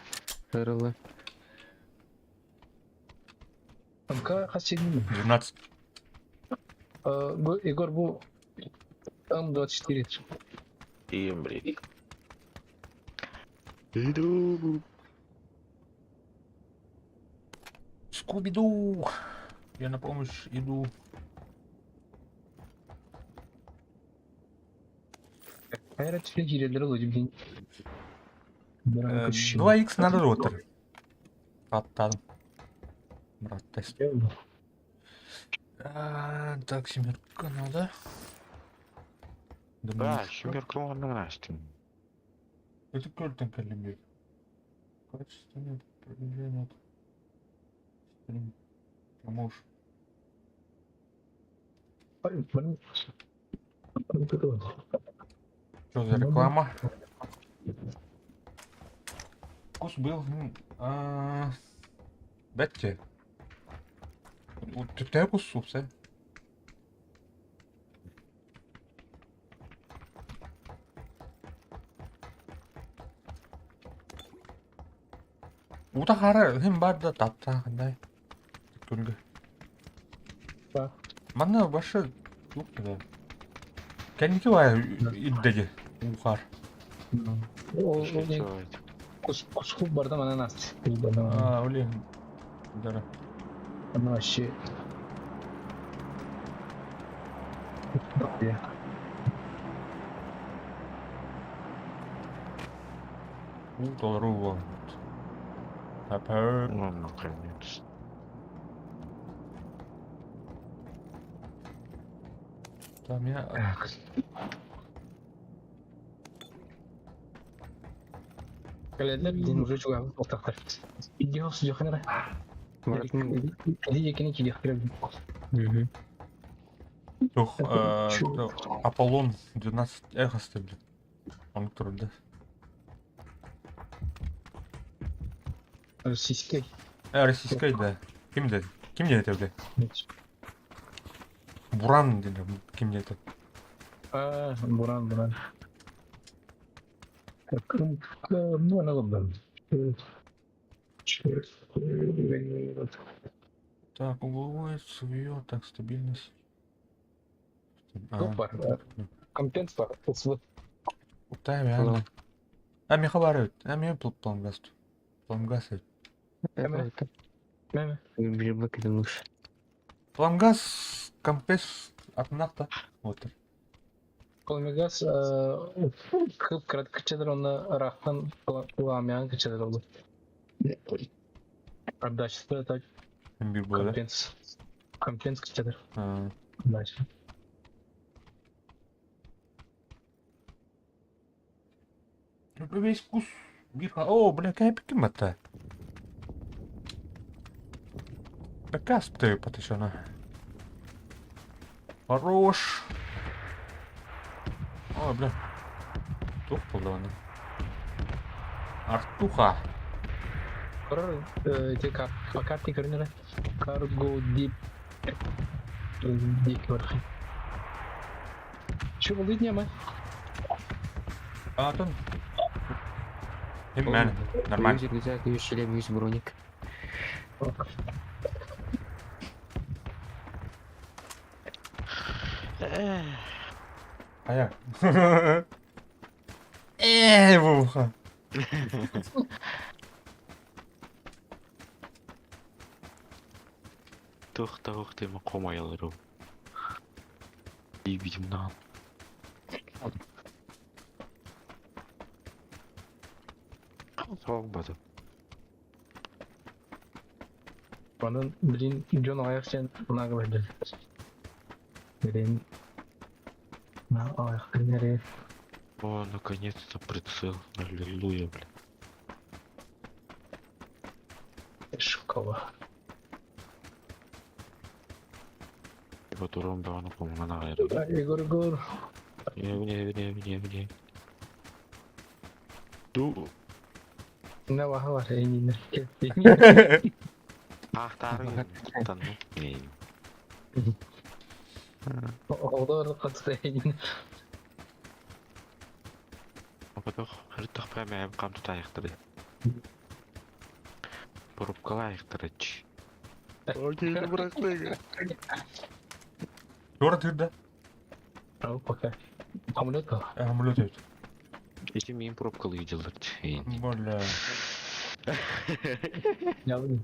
Сырылы. МК хасидин. 12. Егор бу М24. Им, блин. Иду. Скуби-Ду! Я на помощь иду. 2х надо ротор. Аттадым. Брат, тест. Так, семерка надо. Да, семерка надо. Это картон калибр. Качество нет, продвижение нет. Стрим. Промоушен. Что за реклама? Вкус был. Дайте. Вот ты кусу, все. Ута хара, хим бар да тапта, хандай. Күлгө. Манна башы тук да. Кәники бар иддеги. Ухар. Ол Слушай, ол чё это? кускуп барда манан ас. А, блин. Да. Она вообще. Ну, доллару вон. Папа. Ну, наконец. Там я... Кэлэллэр диэн уже чугаһын туохтахтар. Идиот судьяханара. Барытын. Иди кидихтер. Мгм. Тух, Чё? Аполлон 12 эхо блин. Он который, да? Российский. Российская, да. Ким деді? Ким деді это, Буран деді. Ким деді? А, Буран, Буран. Так, ну, она лобдан. Так, угловой свое, так, стабильность. А, Супер. Компенсатор. СВ. Утай, реально. А, мне хабарют. А, мне плангаз. Плангаз. Это Меме. Бир кыдылыш. Плангаз, компес, атнахта. Вот. Колмегаз кып кыраткычыдыр оны рахтан ламян кычыдыр oldu. Отдачасы это Bir böyle. компенс. Компенс кычыдыр. А, Отдача. Весь вкус. Bir О, бля, какая пикимата. Такая ты потащена. Хорош. О, бля. Тух полдавана. Артуха. Корор те по карте көрүнөр. Карго дип дип бар. Чё болды не А, там. Нормально. Нормально. Yüz рюкзак, yüz шлем, yüz броник. А я. Вуха. Тух тух ты макомаялыру. И видим на. Соғбады. Манан блин Джон аяқ сен мына говорит. Блин. На аяқ кінере. О, наконец-то прицел. Аллилуйя, блин. Школа. Батуром да, ну, по-моему, на аэро. Егор Егор. Не, не, не, не, не. Ду. Не ваха бар эйнин. Ах, тары. Тану. Не. Олар қатты эйнин. Потох, хыртах прямо кам тут аяқтырды. Порубкала аяқтырды. Окей, бырақтығы. Тура тырда. Ау, пока. Амулет ба. Амулет өт. Эти мен пробкалы виделдер. Бля. Ялын.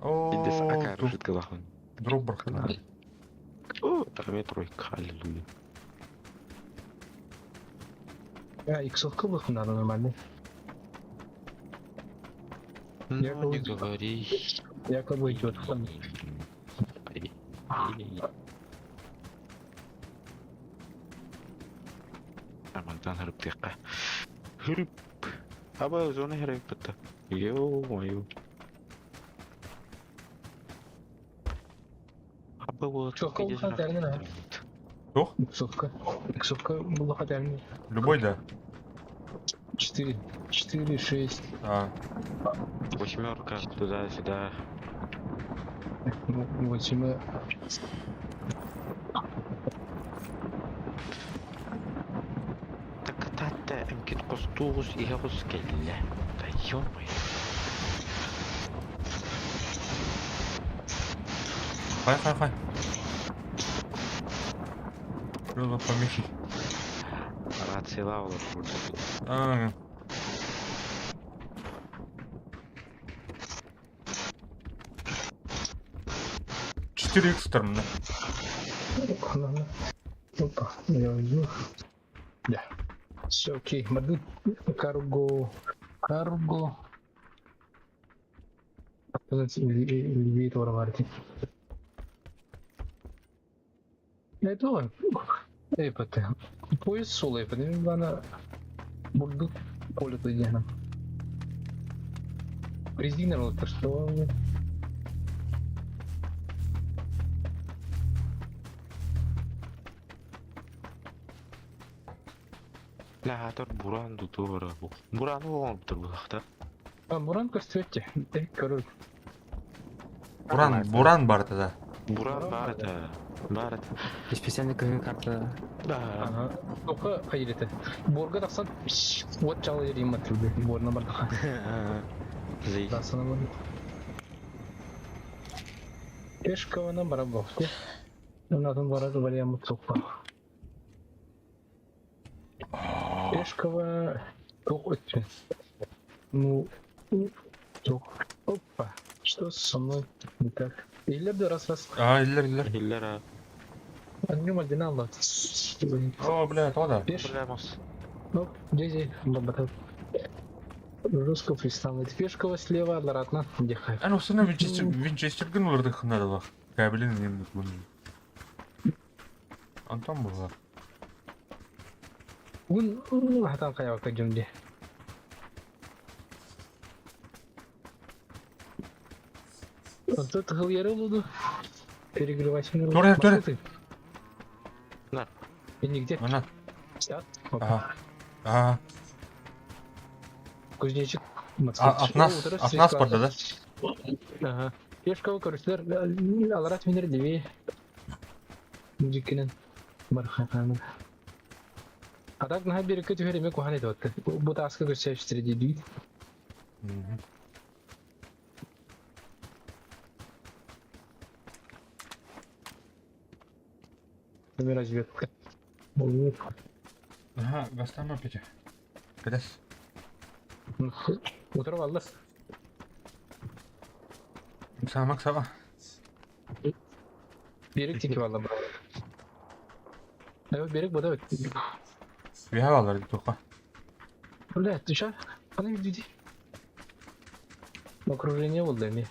О, Индес акар тух. жыткалахан. Дроп брахтана. О, тарме тройка, аллилуйя. Я иксовка был надо нормально. Я Ну, не говорю. говори. Якобы идет. Амантан хрып Хрып. Аба зона хрып бітті. Ё-моё. Аба вот. Чё, колха дәрмін, Тух? Иксовка. Иксовка была хотя бы Любой, да? 4, 4, 6, А, Восьмерка туда-сюда. 8. Так тата әмкет қос тоғыз иге қос келді. Да ё-моё. Хай, хай, хай. Что за помехи? Рация. Рациялаах олорор курдук. А, 4 икс тормна. Опа, я уйду. Да. Все окей. Мадут карго. Карго. Левее варти. Это Эпоте. Поезд сула эпоте. Бана бурдук поле идеально. Резина вот что. Лаатар Буран тутуора. Буран оҥорбуттар буоллахта. А Буран көстүөттэ. Көрөр. Буран, Буран бар тогда. Буран баар этэ. Баар этэ. Специально кыһын карта. Да. Ага. Тока хайырыты. Борга тахсан вот чал ерим матылды. Борна бардаха. Зей. Тасана бар. Пешкавана барабовку. Онатын барар вариант соппа. Пешкова туох өттүн. Ну, туох. Опа. Что со мной не так? Или да раз раз. А, иллер, иллер. Иллер а. Аннюм оригинал. О, бля, то да. Пеш. Бля, мас. Ну, здесь бабата. Русского фристайла. Пешкова слева, обратно. Где хайп? Эн осына Винчестер, Винчестерген оларды хынадылах. Кабелин немдік бұны. Антон бұлар. Ун хатан каябакта жөнде. Тут тыгыл болду. Перегревать. Тура, тура. На. И нигде. Ана. Сят. Ага. Ага. Кузнечик. А, от нас барда, да? Ага. Пешкова көрүстөр. Аларат минер деби. Мужикинен. Бархатаны. А так наха берекке түһэр эме куһан этip атты. Бу тааска көрсөйүштүр дейт. Мгм. Эме разведка. Болуп. Ага, гастама пете. Кадас. Утырып алды. Самак сама. Берек текип алды. Evet, берек бу да. Вия алар тоқа. Бля, ты чё? Ана види. Окружение болды эми.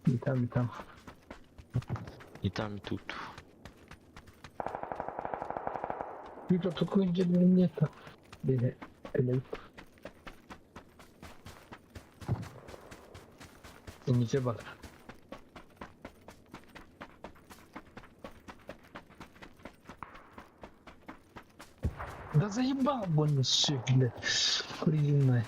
И там, и там. И там, и тут. Юля, тут нет. Или, или. Не бар. Да заебал больно все, бля. Куриная.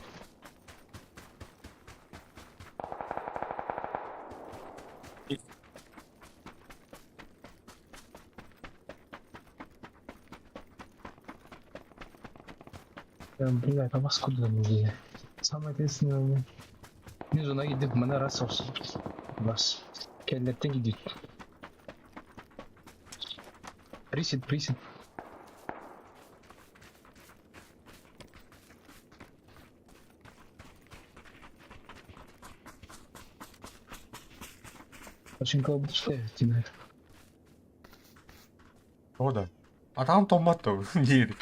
Бля, там откуда мне? Самое ответственное момент. Мен зона gidip bana ras olsun. Bas. Kelletten gidiyor. Присед, присед. Очень колбасная тебе. О, да. А там томат то. Диир.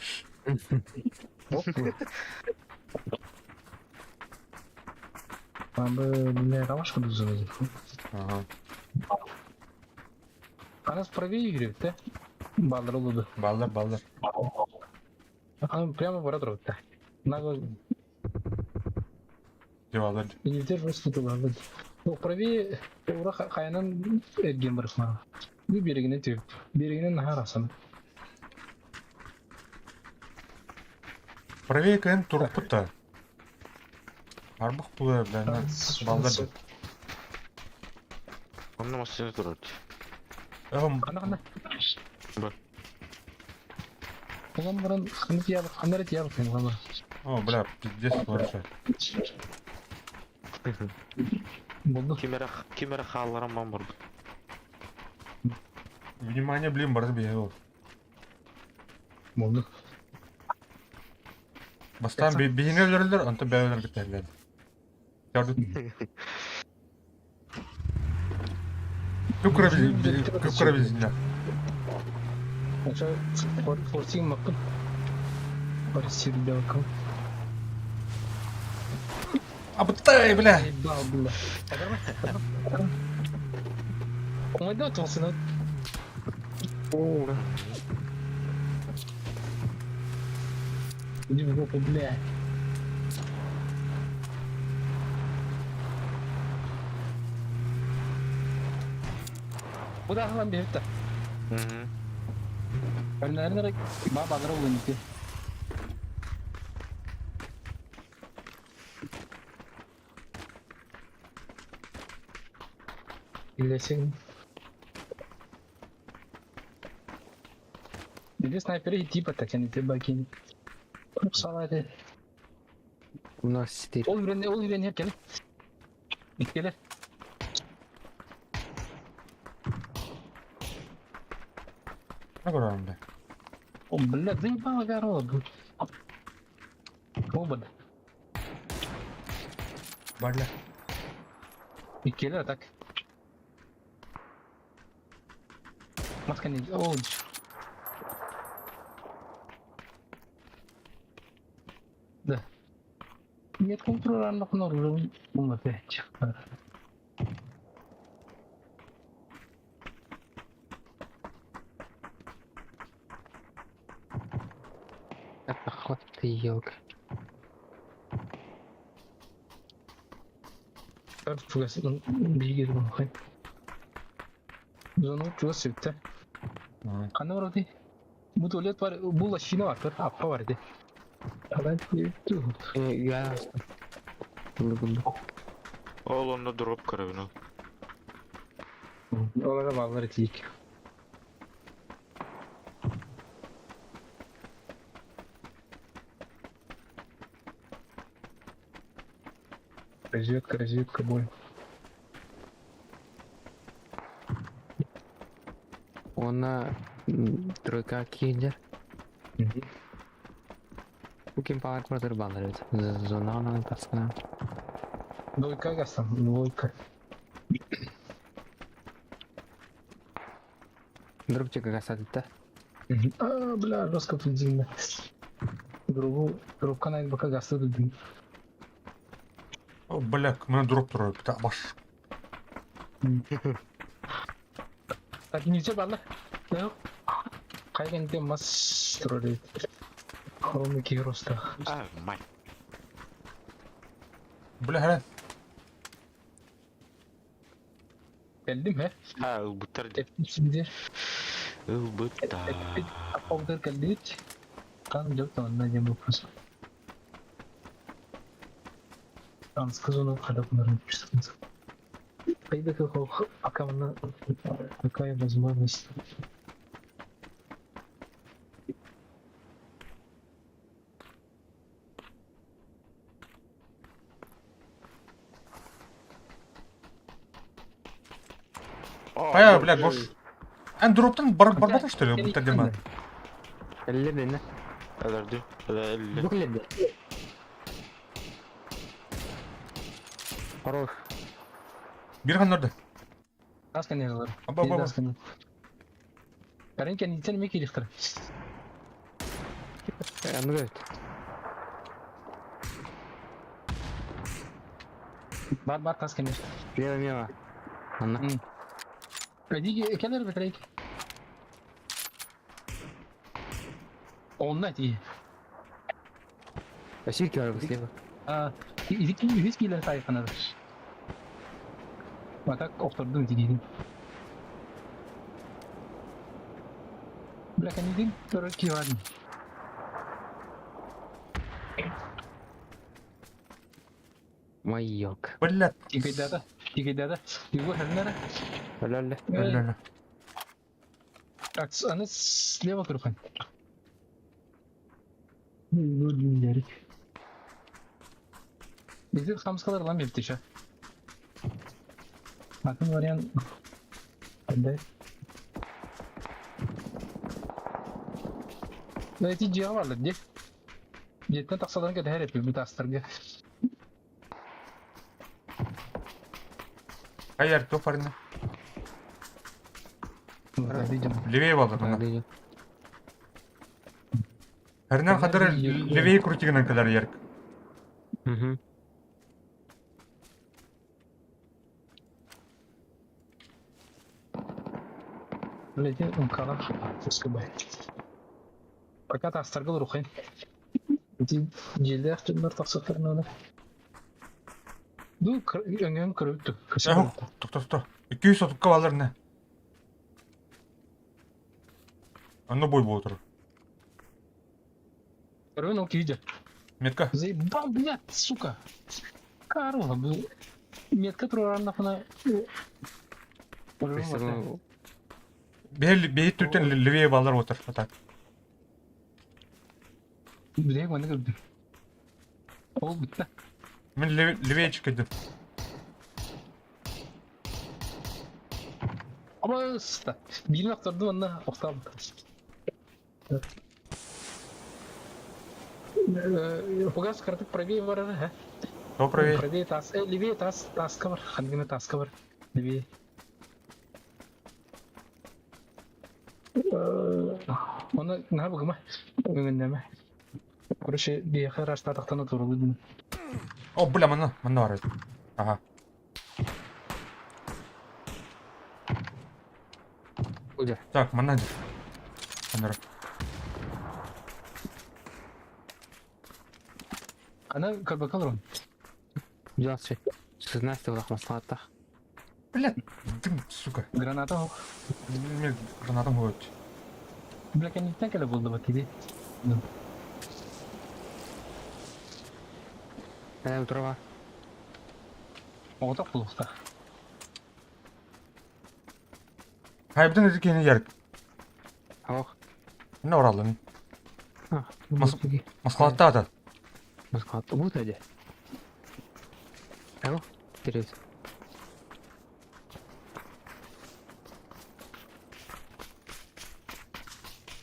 Там бы не ромашку заводить. Ага. Она правее играет, да? Баллар oldu. Баллар, баллар. Она прямо в рот, да. Нагло Девалар. не держишь туда. Ну, правее ура хаянан эрген барысма. Bu берегине түйіп. Берегинен нахарасын. Правее кэн турпута. Арбах пулы, бля, на баллар. Онно машина турар. Эм, Ана ана. Бар. Улан баран ханат ябык, ханат ябык мен гана. О, бля, пиздец, хорошо. Болду. Кимера кимера хаалларан бан бар. Внимание, блин, барды бегал. Болду. Бастаан биһиги өлөрөллөр, онтон бэйэлэрин кытта өлөллөр. Күп-кыра билсиннэр. Форсинг маккын. Форсирдалкын. Абыттай, бля! Оңайда тоқсыны. Иди в жопу, бля. Бу да lan бэйэтэ. Önlerine бабалара улынты. Билесин. Били снайперы типа так они бакин. Салаты. У нас 4. Ол үйрен, ол үйрен кел. Иккелер. Ne көрөрүм бе? О, бля, заебало город. Оба. Бля. Иккелер так. Маска не... О, да. Нет контроля на опять. Это вот ты елка. Зону чугас сүттэ. Ханна барабытый? Бу туалет бар, бу лощина бар, көр, аппа бар ди. Я... Ол онно дроп көрөбүн ол. Оларға балалар тиик. Разведка, разведка, бой. Она тройка киллер. Букин палар квартир баллар Зона таскана. Двойка гастам, двойка. Дропчик гасадыта. А, бля, жестко тут Другу, дропка на БК гасты тут. О, бля, мене дроп турар, баш. Так, нельзя бalla. Yok. Кайгенде мас турар Хромы кироста. А, мать. Бля, хрен. Geldim he. А, ылбыттар де. Şimdi Ылбыттар. Аппалдар келдик. Там жок онда не вопрос. Там сказано, когда мы Пока какая возможность. Хайа, бля, гош. Эн дроптан бар барбата что ли, будто дема. Элле Аларды. Элле. Бүкледи. Хорош. Бир ханнарды. Аскан yazılır. Аба, аба, аба. Каренька не тем меки рихтер. Ну говорит. Бар бар таскан. Лево мимо. Анна. Иди келер бетрейк. Онна ти. Васильки бар слева. А, иди үһүс киилер тайфанар. А так охтордум дидим. Бля, канидин төрө кивадым. Майок. Бля. Тигайдада, тигайдада. Его хернера. Ля-ля. Ля-ля. Так, аны слева көрүхэн. Ну, динерик. Бизи хамскалар лам бептише. Атын вариант. Да. Да эти дьяволы, где? Дьиэттэн тахсаларын кэтэһэр эппиппит астарга. Хайар, туох барына? Левее буолла манна. Харынан хадара левее крутигынан кэлэр ярк. Угу. Лети мкалах СКБ. Пока тастарга урухай. Ити дьиэлээх дьоннор тахсыахтарын Ду өҥөн көрүттүк. Тохто тохто. 230 баллар не. Онно бой буола турар. Көрөн ол киһи Метка. Заебал, блядь, сука. Карла, был. Метка туруораннахына. Бэйи түртэн левее баллар отыр. Так. Билег маны көрдүм. Ол бүтті. Мен левее чыккайдым. Абыста. Биирин охтордум онно охтообут. Фугас кыратык правее барара, ха? То правее. Правее тас, левее тас, таска бар, хангына таска бар. Левее. Оны наһаа быгыма, өҥөннөмө. Короче, биһиэхэ ыраастаатахтана тууралыы О, бля, манна, манна бар. Ага. Куда? Так, манна. Анара. Ана көрбөкө олорон. Взялся. 16 лах маслатах. Бля, дым, сука. Граната ох. Мен гранатам ходит. Бля, кэнниттэн кэлэ булду бат иди. Э, трава. Оҕотох булуохтаах. Хайбытын эти киһини ярык. Ох. Не ораллын. А, Москватта ата. Москва. Вот эти. Алло, вперед.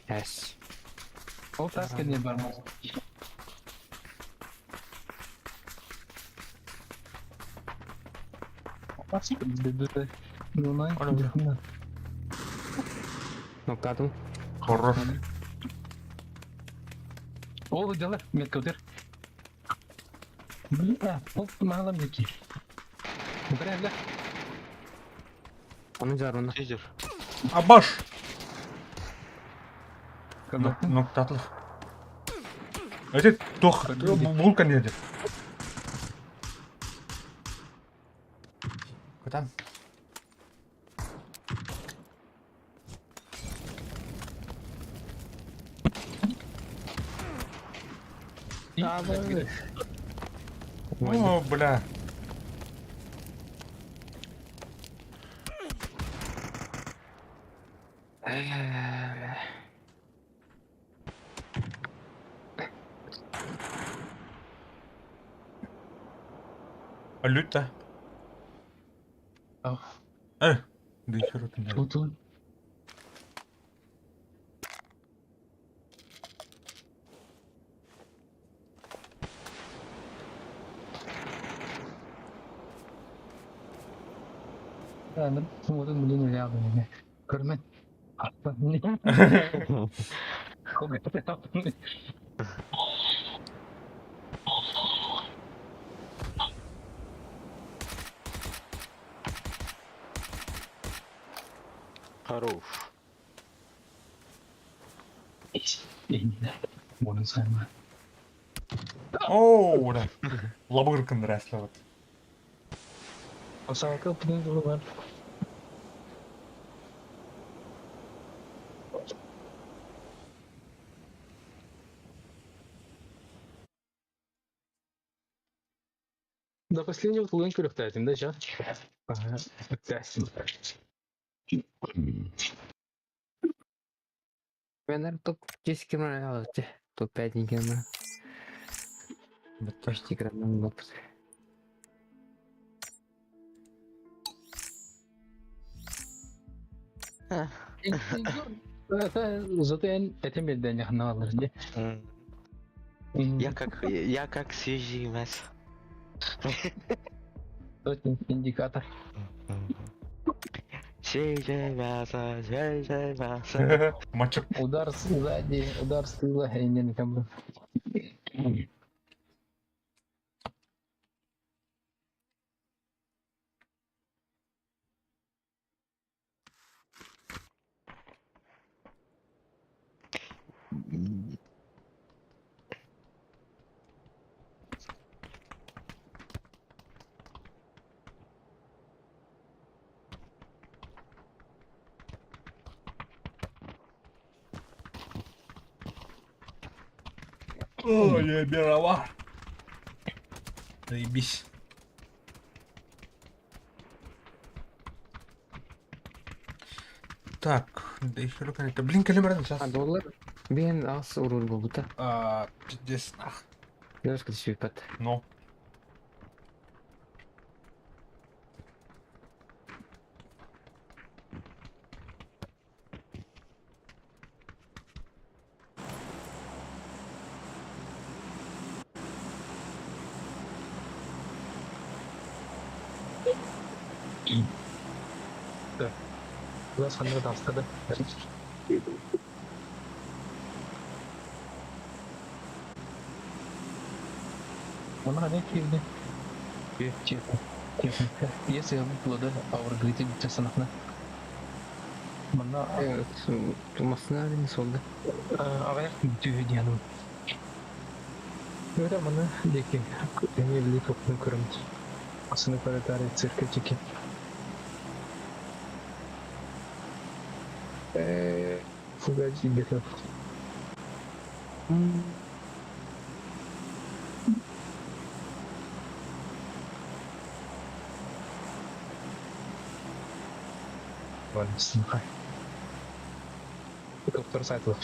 Yes. Ол таас кэннин бар. Ноктадым. Хорош. Ол дела метка өтер. Бля, ол мағалам деки. Бля, бля. Оны жаруна. Тизер. Абаш. Ноктатлы. Эти тох бул кандидат. Кытан. О, бля. Алюта. Э, да еще рот не Тут. Блин, рядом. Көрмөн. Хорош. Буну сайма. О, да. Лабыркын вот. Осака пүтүн бар. До последнего тулын көрөктәтим да, жа. Ага, Я, наверное, топ-10 километров, топ-5 не километров. Почти грамм опыт. Зато этим берден якынна алыр. Я как свежий мясо. Точно, индикатор. Свежее мясо, свежее мясо. Мачок. Удар сзади, удар с тыла, и не на. Ой, я мировая. Заебись. Так, да еще это. Блин, калимар сейчас. А доллар бен ас урул буолбута. А, пиздец, нах. Девушка сүппэт. Ну. Куда ханна таастады. Она не кирди. Техника. Если буолда ауыр грити часанахна. Манна Тумасына солды. Аҕыйах түһү диэн. Өтө манна диэки эмиэ били тохтун көрөмт. Асыны көрөтаары циркэ чеки. Фугаж бека. Валисин хай. Доктор сайтлы.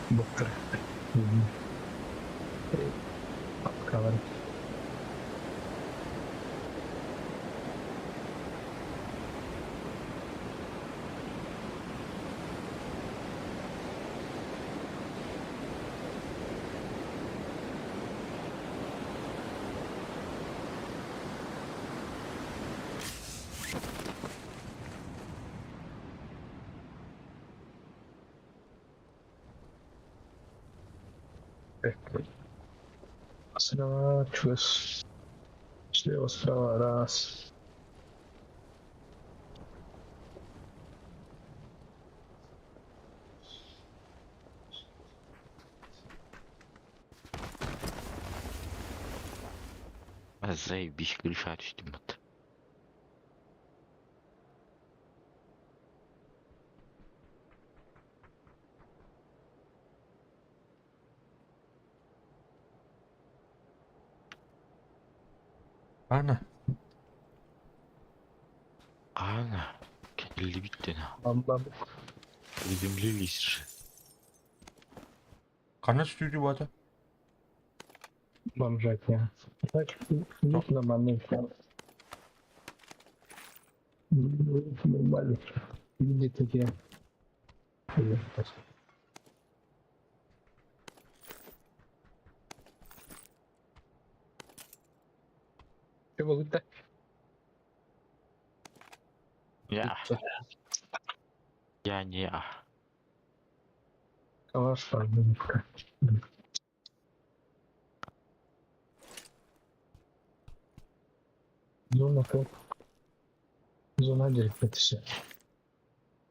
Доктор. Папкалар. Справа, чувствуешь. Слева, справа, раз. Заебись, крыша түстүм. Ана. Ана, кэллибит Бам бам. Приземлились же. Ханна студию бата. Бомжатня. Так, ну, нормально. Нормально. Люди такие. Чего вы-то? Я. Я не а. Калаш. Зона как? Зона директор.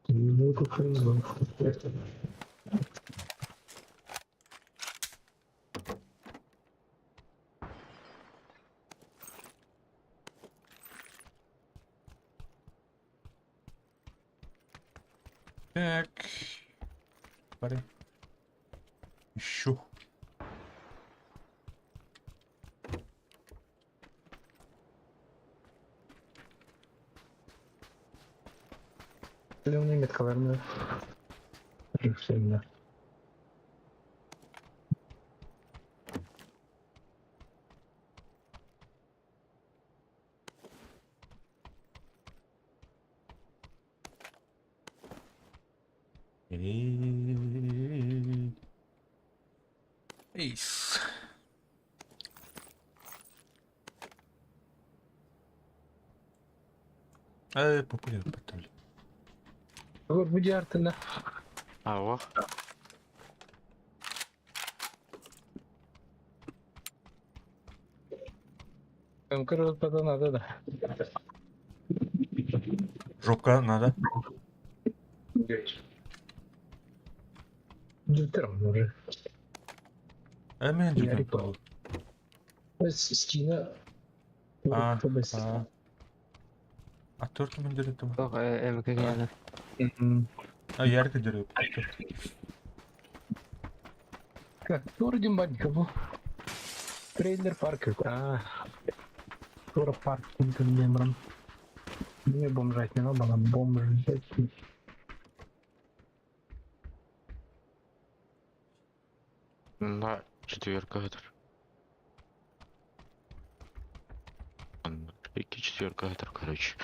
Ну, какой зона. Так. Парень. Еще. Зеленый меткаларны. Решенно. Эйс. Э, популярно потом. Бу дьаартына. Ава. МК надо, да. Жопка надо. Дютером уже. А мен Я дютером. репал. Стена. А, а. А төрт мен дерек Жоқ, МК генә. А ярко дерек. Как, Тордин банька был. Трейлер парк. А, Тора парк. Мне бомжать не надо, она бомжать. На четверка это. Икки четверка это, короче.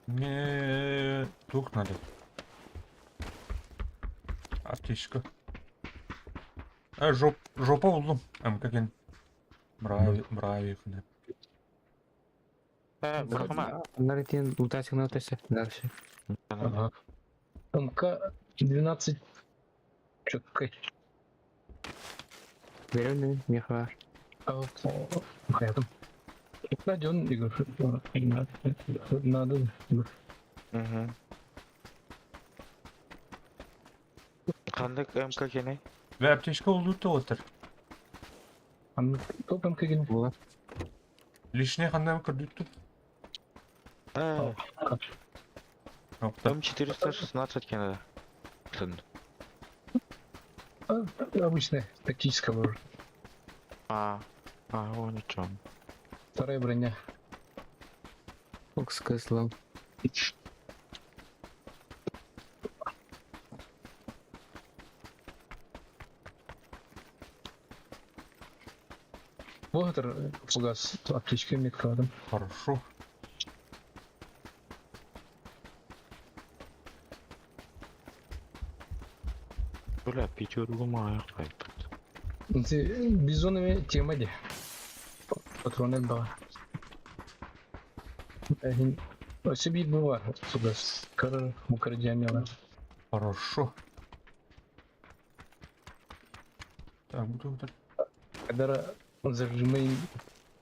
Мне тух надо. Аптечка. А, жоп, жопа булдум. МК Брави, брави, Бухама. Нарытен утасың өтесе. Дальше. Ага. МК-12 четко. Берем меха. Рядом. Найден, Игорь. Надо. Угу. Қандық МК кене? Ve аптечка булду отыр. Топ МК кене. Була. Лишний хандай көрдүктү. М416 кене. Обычная тактическая оружие. А, а, он ничего. Вторая броня. Фокс кызлым. Вот это фугас аптечка метка. Хорошо. Бля, пятерку маю қайтты. Бизонами тема де. Патроны два. Себе бывает фугас. Кар мукардиамела. Хорошо. Так, буду вот Когда зажимаем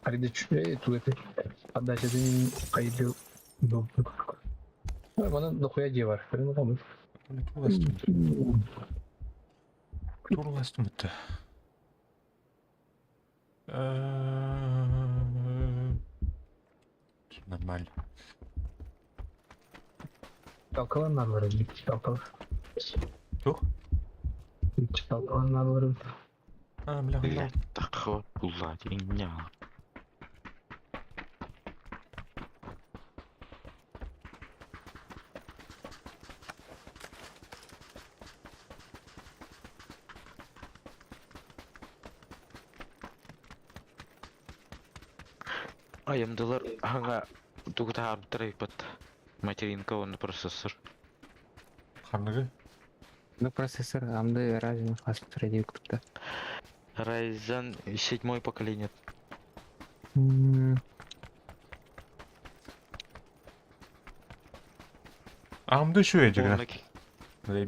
эту это отдача кайдел до. Вона дохуя девар. Турластым. Турластым это. Нормально. Талкалан надо Талкал. Тух? Талкалан надо А, бля, Блядь, так вот, блядь, меня. Айымдылар аңа тугута арбыттар Материнка он процессор. Ханныгы? Ну процессор амды Ryzen хастыр деп күтті. Ryzen седьмой поколение. Амды şu ejigine.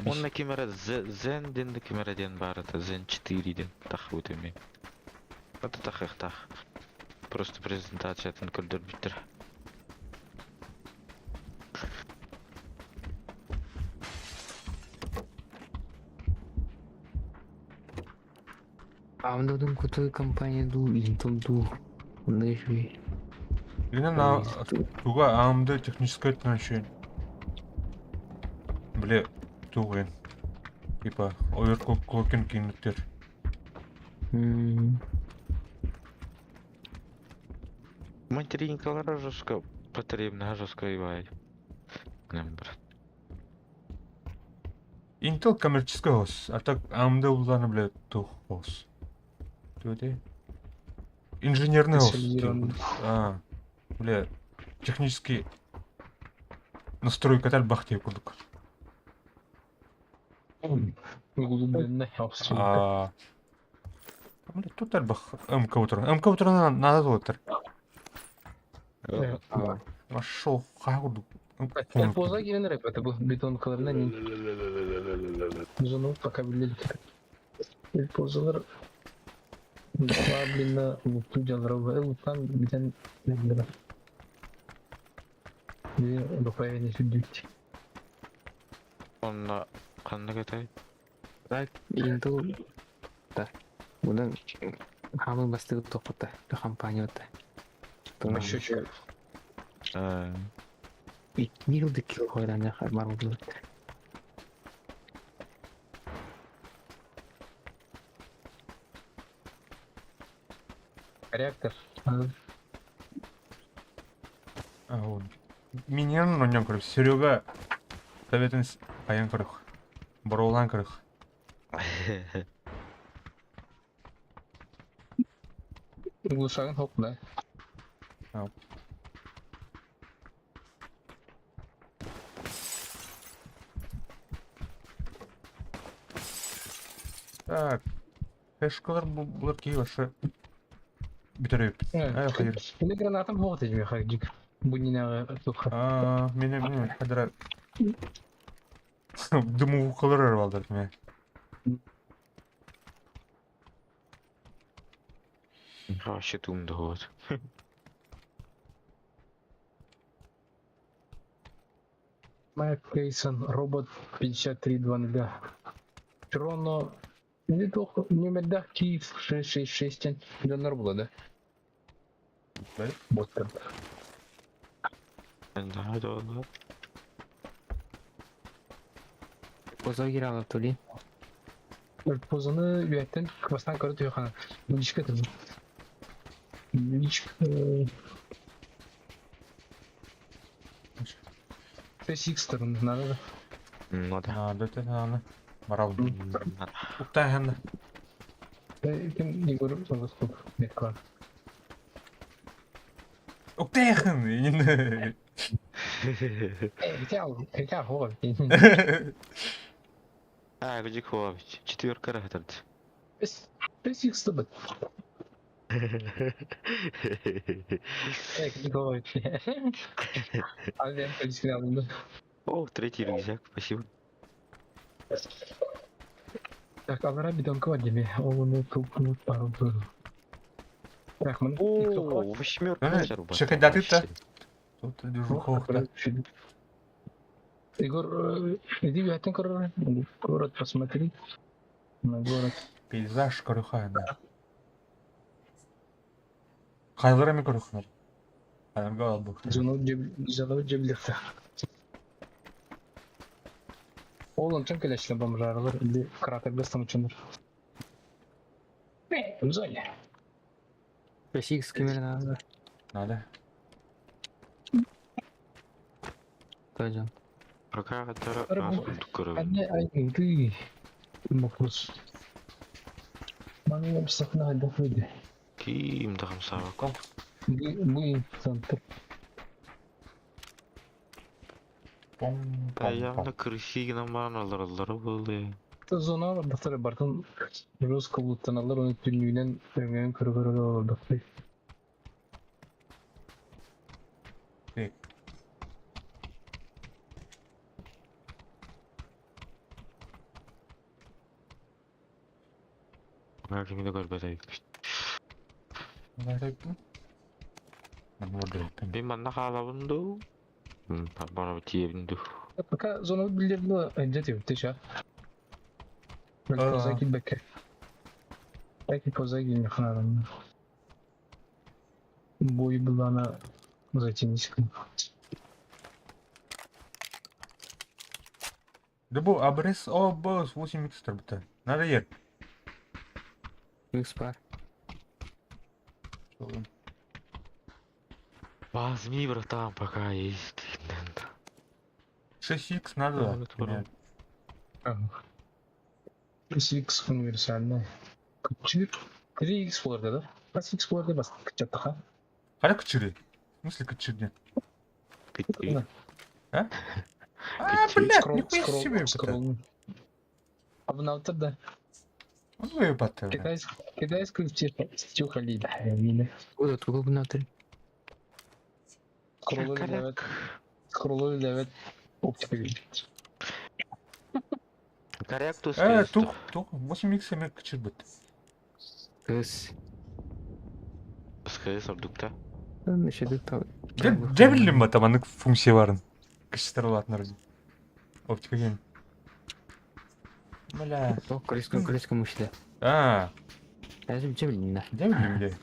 Он на камера Zen ден камера ден бар это Zen 4 ден тах өтеме. Это тах их тах. Просто презентация тын көрдөр биттер. Амдыдың крутой компания ду Intel ду. Онда еще Yine на туга AMD техническое отношение. Бле, тугын. Типа, оверклокинг кинуттер. Материнкалар жестко потребна, жестко ивай. брат. Intel коммерческий хос, а так AMD уланы, бля, тух хос. Туде? Инженерный хос. А, бля, технический настройка тал бахти курдук. Углубленный обстрел. А, Блядь, тут элбэх МК утура. МК утура надо туоттар. Машел хаа курдук. Поза киирэн эрэ это бу бетонкаларынан Зону пока билили. Позалар Блин, лукту дьаллара луктан бүтэн биллэрэ. Буквально сүрдүүт. Онно ханнык этэй? Так, Intel да. Bundan хамын бастыгы тохпута, компания та. Еще че. Нил кил хойран бар булды. Реактор. Миньон онньон көрүк. Серега советын айан көрүк. Бороулаан көрүк. Глушагын хоп, да. Так. Хэшкалар булар кии вообще бүтэреп. Ай хайыр. Мин гранатам хоот эжме хайдик. Бу нинага туха. Аа, мене мене хадра дымовухалар балдар ме. Вообще тумда вот. Майк Кейсон, робот 5320. Чроно не тох нөмердах Киев 666 донор була да? Да. Боттар. Да, да, да. Поза кире тули. Позаны үәттен бастан көрі түйхана. Личка тыз. Личка. 6 сторон надо. Ну да. Надо это надо. Барал. Укта ханна. Ким Егор Волосков метка. Укта хан. Хотя, хо. А, где Кович? Четверка рахтард. 6 тобы. Эй, О, третий рюкзак, спасибо. Так, алара бидонка var gibi. Onu topunu parıldı. Так, мы О, восьмерка. Чекай, Тут движуха ухта. Егор, иди в город посмотри. На город. Пейзаж көрүхэ да. Хайалара эмэ көрүхэ. Хайаларга албык. Зону жеблихта. Ол ончон келешле бомжарылар или кратерге стамчыныр. В зоне. 5х кимер надо. Надо. Тоже. Пока Анне ай вопрос. Маны сахна доходи. Ким да хамсаваком. Мы центр. Пом пом Явно крысигна маналар болды. Зона бартар бартын жестко луттаналар оны түннүүнен өңөн көрө-көрө бартар. Так. Кимди көрбөт Мен манна хаалабын Бара тиебин Пока зона билерди энже тип Поза килбекке. Belki поза килмеханарым. Бой булана затинискин. Да бу абрес ОБС 8 х турбута. Надо ер. X бар. Возьми, братан, пока есть. 6х надо. 6х универсальный. 3х болар да? 5х болар бас кычаттаха. Қара кычыры? В смысле кычыры? Кычыры. А? А, блядь, нихуя себе. Абынаабыттар да. Ну ебать. Китайскую птиху лида. Куда тугу абынаабыттар? Скроллы үлэлээбэт. Скроллы үлэлээбэт. Оптика билбит. Коряк тус Э, тух, тух, 8 х эме кычырбыт. Кыс. СХС ордукта. Дьэ биллим ба таманык функция барын. Кычтар улаатынар Оптика диэн. Бля. Колеско, колеско мышцы. А. Даже дьэ биллим да. Дьэ биллим дьэ.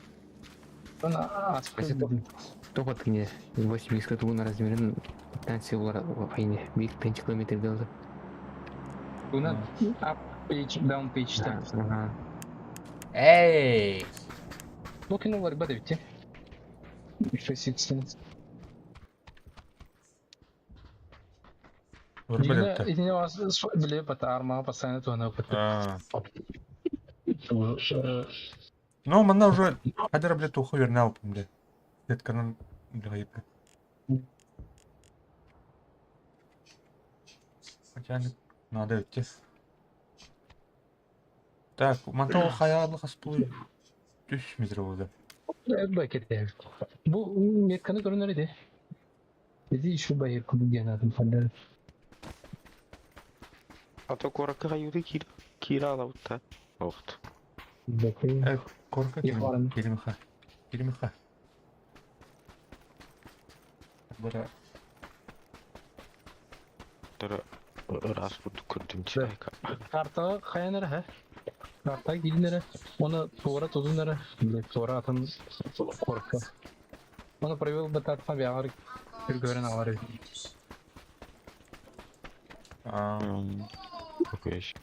Тоҕо кини 8 тугун размерин танцы улар хайне бик 5 километр делды. Тугунан up page, down page та. Ага. Эй! Бу кино барбат эбит. Фасицин. Вырбалетта. Итини вас биле бата армаға постоянно туһана А. Ну, манна уже хадара, блядь, туху вернал, блядь. Сетканан дайыпы. Хотя надо идти. Так, мантал хаялы хаспулы. Түс метр болды. Бакете. Бу метканы көрүнөр иди. Иди еще байыр курдук диэн аатын фандар. А то куоракка хайыты киир киирэ аалабыт Охт. Э, корка киримиха. Киримиха. Бара. Тора ыраас курдук көрдүм чайка. Картаҕа хайан эрэ һэ? Картаҕа киирин эрэ, уонна туора тутун эрэ, туора атын куоракка. Уонна провел бытаатха бэйэҕэр көргөрөн аҕалар эбит. Окей.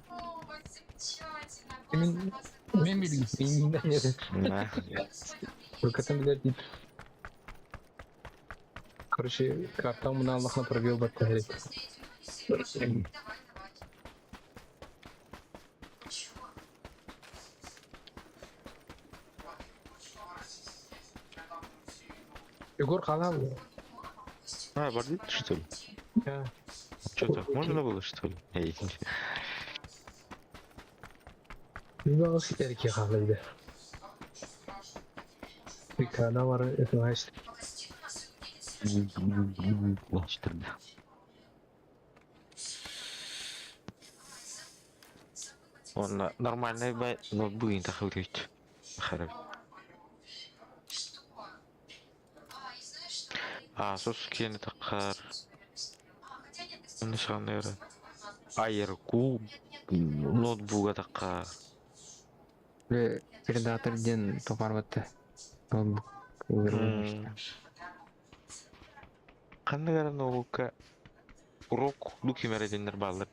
Мин мен билгин Да. Рукатын билэр дип. Короче, картаҕа муна аллахна пробел баттаһар Егор халал. А, бардит, что ли? Да. Что так, можно было, что ли? Эй. Баҕас эрки хааллайда. Прикана бар, это значит. Он нормальный бай, но буин тахылгыч. Хараб. А, сос киэни тахар. Нышаннары. Айырку ноутбуга тахар. Предатор диэн топарбатты. Ноутбук. Ханна гара ноутбукка урок дукимера деннер баллар.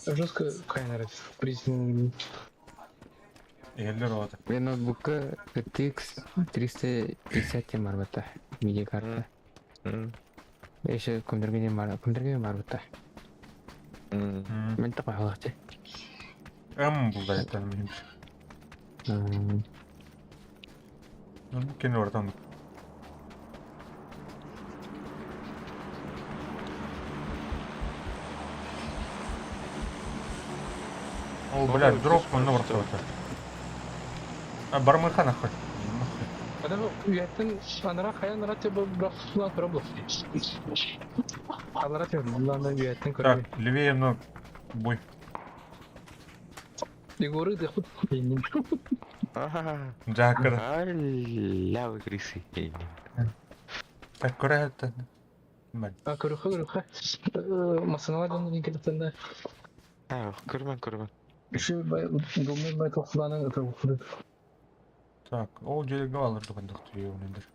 Жестко кайнар признан. Эллер ота. Бе ноутбукка RTX 350 тем барбатта. Видеокарта. Еще көмдөргө бар, көмдөргө бар бутта. Мен тапа алакчы. М булда это мен. Ну, кен ортан. О, блядь, дроп манна барсабыта. А, бармыха нахуй. Нахуй. Когда үйәттен анара хаян ара тебе брафтуна турабыл. Алара тебе мындан үйәттен Так, көрөм. левее мной бой. Егоры да худ. Ага. Джакер. Лявы крысы. Так, кора это. А көрөхө көрөхө. Масаналар ден келеттен А, көрмөн көрмөн. Şu бай думай бай тохланын это ухуду. Так, ол жерге алыр дыгындык түйөөнүндүр.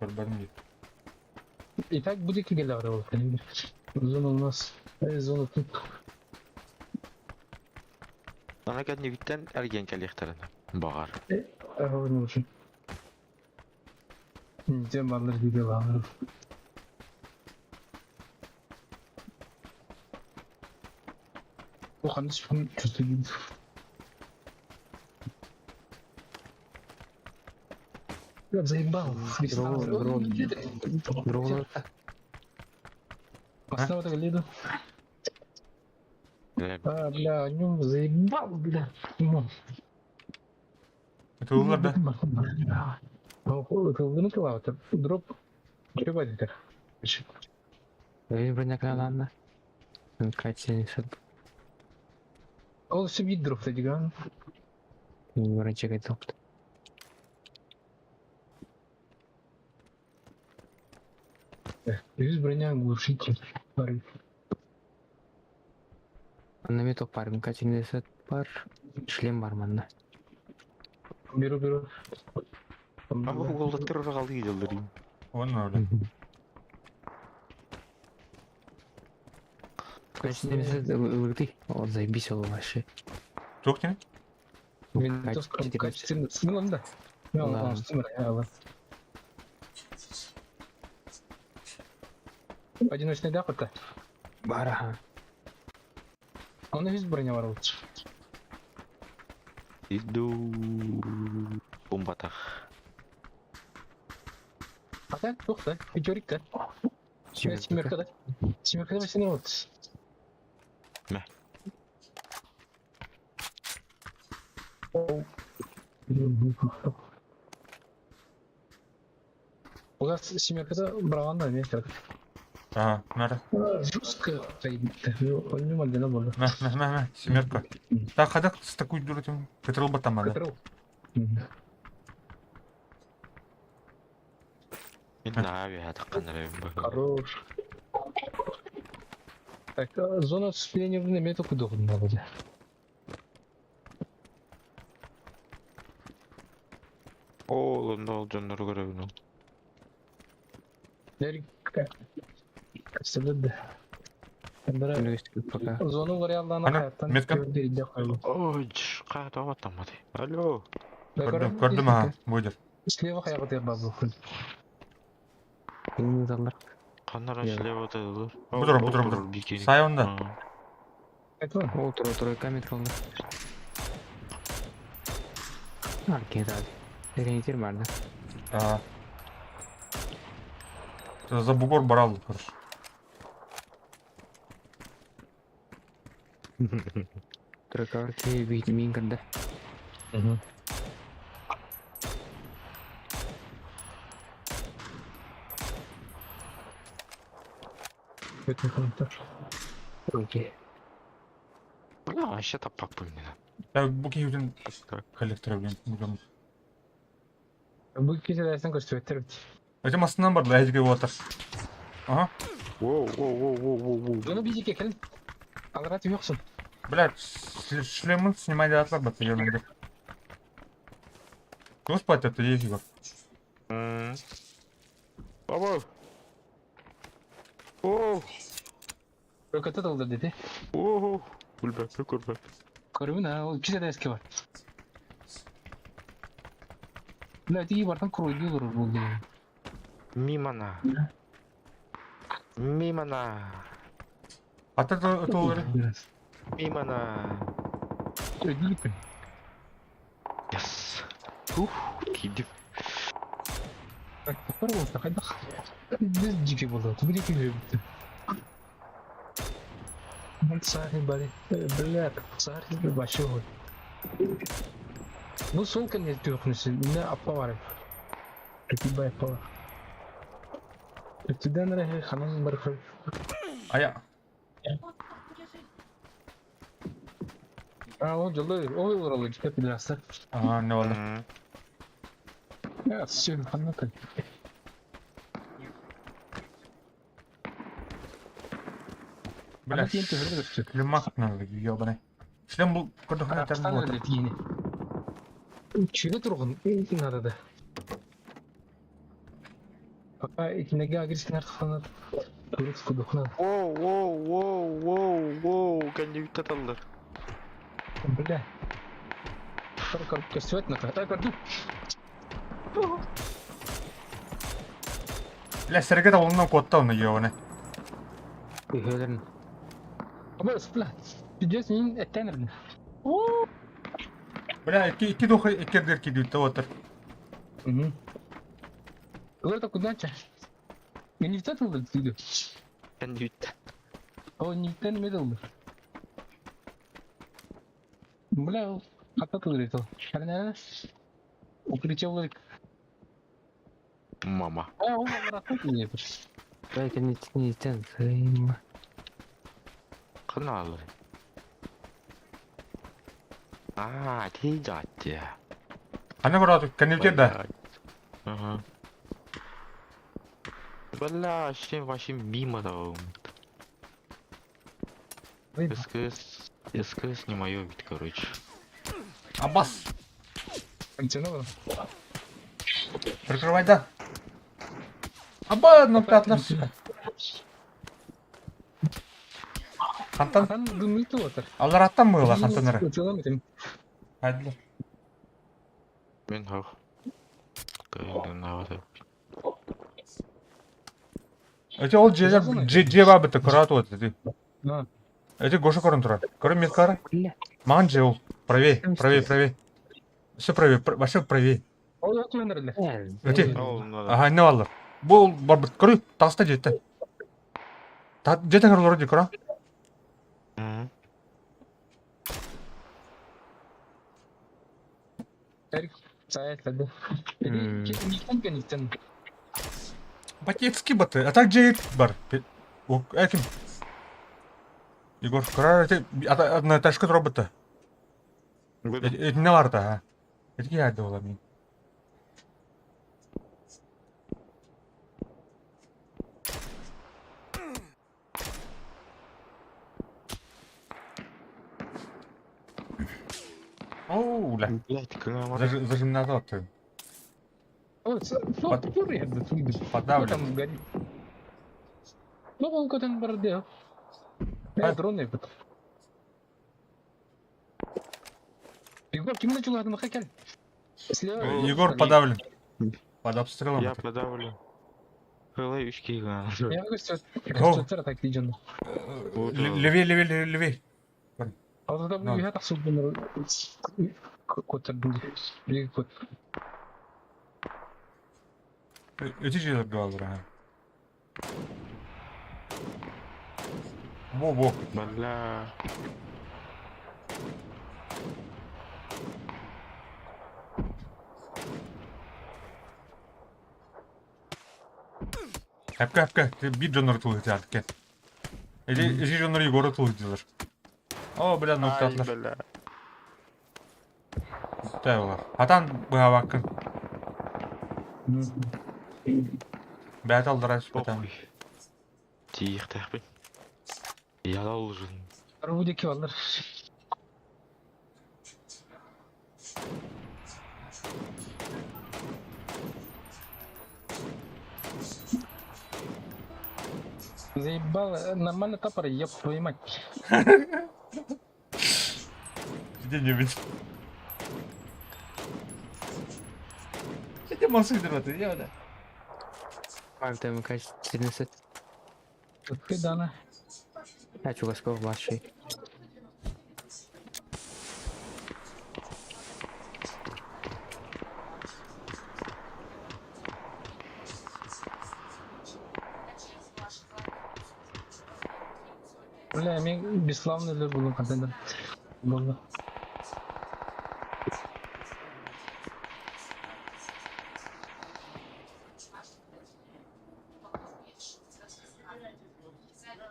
Көрбөдүм дейт. И так будет келе бар ол. Зона у нас зона тут. Ана кәдімгіден әрген кәліқтарына. Бағар. Ага, нужен. Где баллар дейді баллар. О, қандай шыққан чувствую. Я заебал. Дрон. Основа так лиду. А, бля, нем заебал, бля. Ну, Это да? Дроп. Чего это? Эй, броня каналанна. Качество. Ол все вид дроп, кстати, да? Вроде как Үс броня глушитель. Бар. Анна мен тоқ бар, МК-70 бар, шлем бар манна. Беру, беру. А бу уолаттар ырҕалыы дьаллар Вон, бля. МК-70 ылыгды. О, заебись ол вообще. Туох диэн? Винтовка МК-14. Ну ладно. Ну Да. ладно, Одиночный да, пока? Бар, аха. Он весь броня бар лучше. Иду. Бомбатах. А так, тух, да? Пятерик, да? Семерка, да? Семерка, да, вот. Мә. У нас семерка брала метр. Ага, надо. Жестко стоит. Он не болды. На, на, на, на, семерка. Так, хадак с такой дурой Петрол батама, да? Петрол. Мин наһаа үөһэ тахханнар эбин бу. Хорош. Так, зона сцепления в намету куда надо. Ол онно ол дьоннору көрөбүн ол. Пока. Зону вариаллана Ана, хаяттан метка. көрдө койду. Ой, каа тоҕо Алло. Көрдүм, көрдүм, ага, будет. Слева хаягы базы. Залар. Ханнара Иә. слева отадылар. Бутур, бутур, бутур. Сай онда. Это О, тройка метр олды. Аркеда. Ренитер бар да. А. Это За бугор брал, короче. Тройка арке бит мин кірді. Это комментар. Окей. Бля, вообще таппаппын мен. Так, буки юдин Так. коллектор, блин, блин. Бу киселерсен көстүбөттөр бит. Это масынан бар, да, эдиге отыр. Ага. Воу, воу, воу, воу, воу, воу. Зону бизике кел. Алрат yoksun. Блядь, шлемын снимай атлар бат, ёбаный. Кто спать это есть, Егор? Баба. Оу, Rokete daldı dedi. оу. Күлбәп, көрбәп. Көрүмүн ha, ол киселерске бар. Бля, тиги бартан кройду олор бул деген. Мимана. Мимана. Ата это олар. Мимана. Өдүлүк. Yes. Ух, кидим. Так, бар болса кайда? Биз жеке болду. Бир эки битти. Царь бали. Бля, царь вообще вот. Ну, солка не тюхнусь, не апа бар. Прикибай апа. Өтүдөн рахы ханан бар. А я. А, он жылы, ой, уралы, жеке пидорасы. Ага, не ладно. Я все, ханна так. Бля, Ана тиен төһөрдө көстү. шлемак надо, ёбаный. Шлем был, куда Казахстан вот. эле тигини. Чүлө тургун, надо да. Пока итинеге агресин артыктанат. Турец кудухна. Воу, воу, воу, воу, воу. Кәнде үттаталлар. Бля. Только көстүбөт на. Так, көрдүм. Бля, сәргә оннан котта оны, ёбаный. Үйхелерін. Абы, бля. Пиздец, мин эттенердим. Бля, икки икки духа иккердер кидүтте отыр. Угу. Говорит, куда ча? Я не втатыл да ты. Кәнде үтті. О, не втан медал. Бля, хата тылырыйда. Ханна укрытие Мама. А, ол обратно не Бля, кэнниттэн сыйма. Каналы. А, ты дядя. Ханна көрөөтү кэннибитин да. Ага. Бля, вообще, вообще мимо того. СКС, СКС не мое ведь, короче. Абас. Антенна. Прикрывай да. Аба, ноктатлар сука. Хантан Хан дымыты отыр. алараттан мыла хантанары. Ытылам этим. Хайдылар. Мен хох. Эти ол же же бабыты көрөт вот эти. А. Эти Гоша көрөн турар. Көрөн меткары. Бля. Маған же ол. Правее, правее, правее. Все правее, вообще правее. Ол өтмөнөрле. Эти. Ол надо. Ага, не алар. Бул барбыт көрү, таста жетти. Та жете көрөр ди көрө. Мгм. Саятады. Никтен кенистен. Батецкий баты. А так же бар. О, этим. Егор, көрөр эти одна этажка робота. Буду. Эти не бар да. Эти я дола мен. Оу, ля. Блять, кына Зажимнадо ты. Подавлен. Там горит. Ну, ол көтен бар де. А? Э, дрон ебет. Егор, ким начал хакер? Слева. Егор подавлен. Под обстрелом. Я это. подавлю. Хылай үшке гана. Я О. көстөр так дижен. Левее, левее, левее, левее. Алда Ну. бу я так судын көтөрдүм. Бир кот. Эти же алыр, ага. Во-во. Бля. Әпке, әпке, ты бир жонор тулы тиярдыке. Эти эти жонор Егора тулы дилер. О, бля, Ай, ноктатлар. бля. Тәулар. Атан быһабаккын. Бәт алдыра бәтән. Похуй. Тихо, тахпы. Я должен. Рудики алар. Заебало, нормально топор, еб твою мать. Где-нибудь. Где мосыдыр ты, я да. Там МК-14. Ты дана. А Чугасков младший. Бля, мен бесславный буду контейнер. Болды.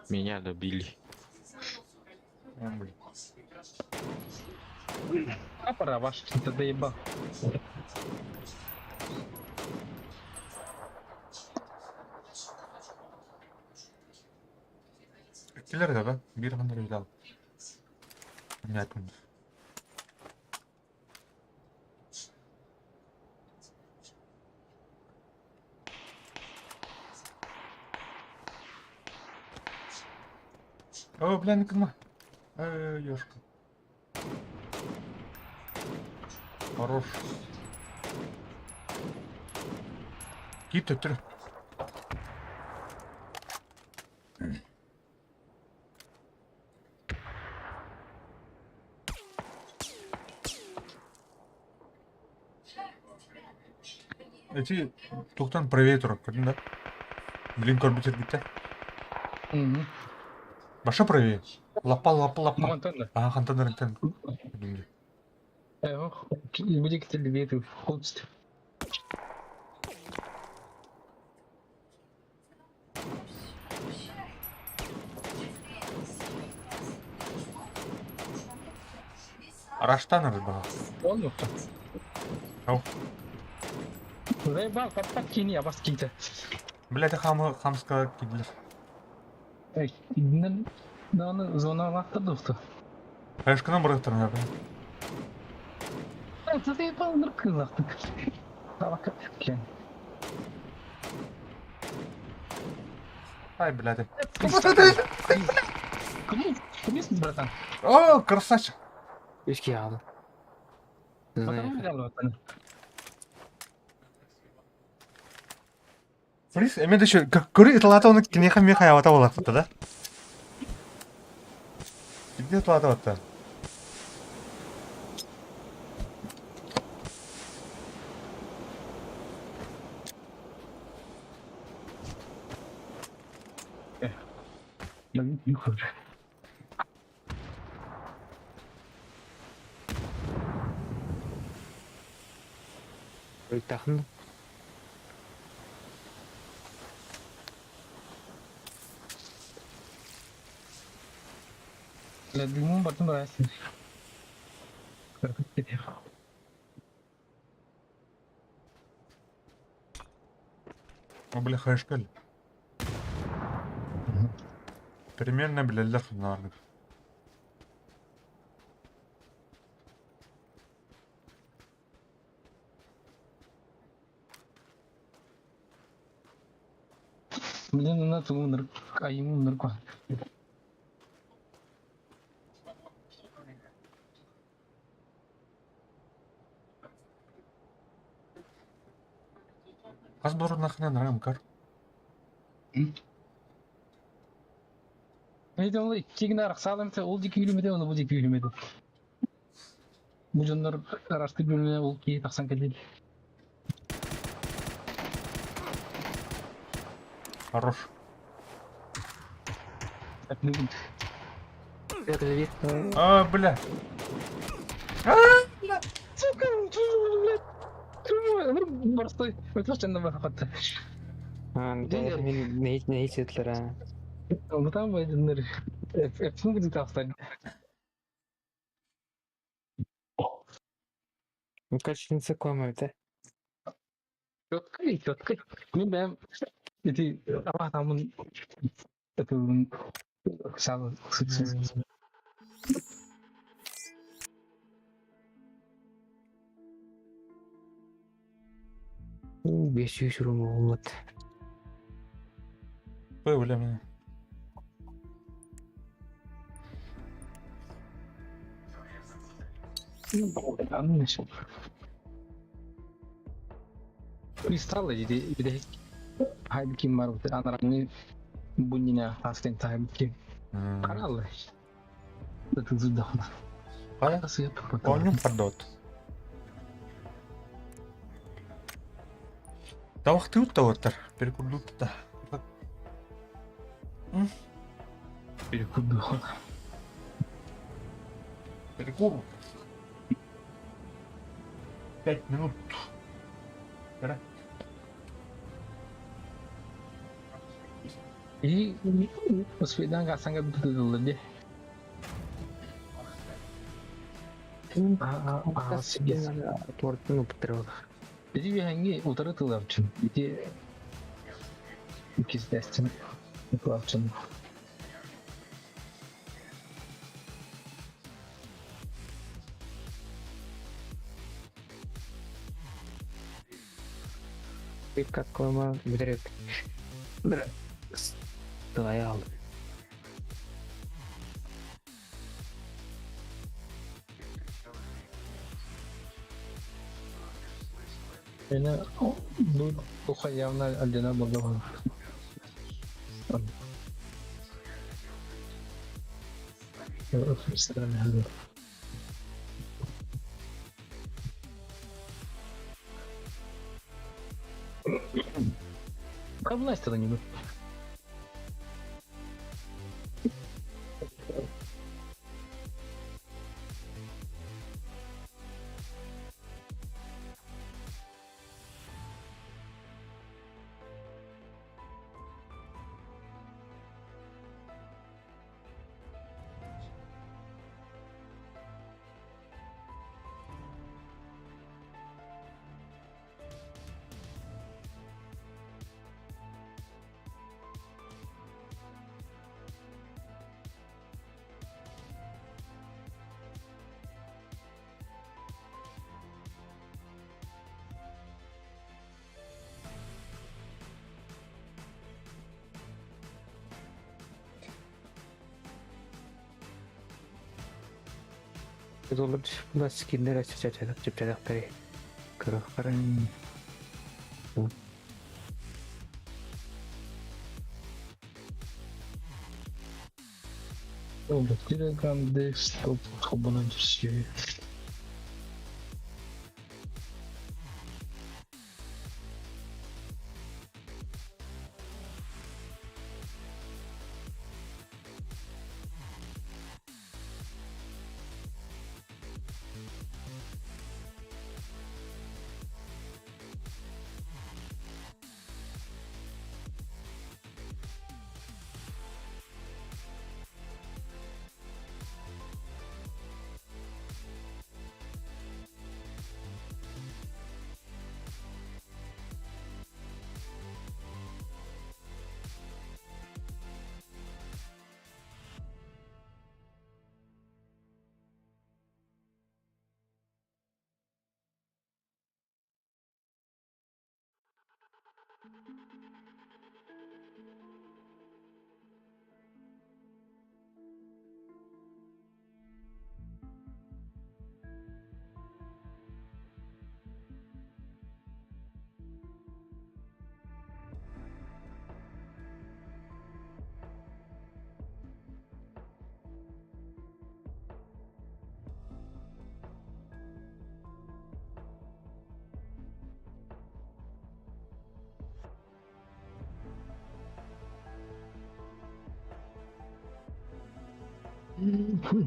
Меня добили. А пора ваш, ты доебал. Килер да, бир хандар видал. Понятно. О, бля, не кма. Эй, ёшка. Хорош. Кит өттір. Эти тоқтан правее тұрып көрдің да? Блин, көрбітер бітті. Угу. Баша правее. Лапа, лапа, лапа. Монтан Ага, хантан рентен. Будет тебе холст. Араштан арбаҕа. Он yoktu. Ау. Заебал, папа кини, абас киитэ. Блядь, хамы хамска кидлер. Эй, даҕаны зоналаахтар да усту. Хайышкынан бырахтарына бля. Заебал ныркылахтык. Табака кен. Ай, блядь. Кому? Кому братан? О, красавчик. Үс киһи хаалла. Потому братан. Фрис, эме да еще, көрү италата оны кинеха меха явата болатты да? Где италата батта? Yukarı. Өлтахын. Ледимун батын барасың. О, бля, хайышкал. Примерно билеллер ханнаарнык. Блин, на ту а ему нырку. Хас борунахына нарамкар. Neydi ол икки арахсаалым ол дики үйлүмеде оны бу дики үйлүмеде. Бу дьоннор арасты бөлүмө ол кии тахсан кэлли. Хорош. А, бля. Сука, блядь. Просто өтөчтөн да бахатта. Мен не хитетлер а. Ол там байдыннар. Эпсин будет тахсан. Качница кома это. Четко, четко. Мен бэм ити ама тамын это сал 500 рум болмат. Ой, бля, меня. Кристалл диди биде хайбиким бар бу анараны буннина астен тайбиким. Караллы. Это зудахна. Кая? Онюм пардот. Тавахтыут таваттар. Перекурдут та. Перекурду. Перекур. 5 минут. Да? И успейдан гасанга бутылды. Тортын уптырыл. Иди биһанги утары тылапчын. Иди икистестин тылапчын. Bir katkılama bilerek. Bir Dayı aldım. Эне бу ухаявна алдена болду. Кабылайсты да не Доллар скиннер чэпчэтэхтэри көрөхтөрө. Telegram desktop холбонон түсүө.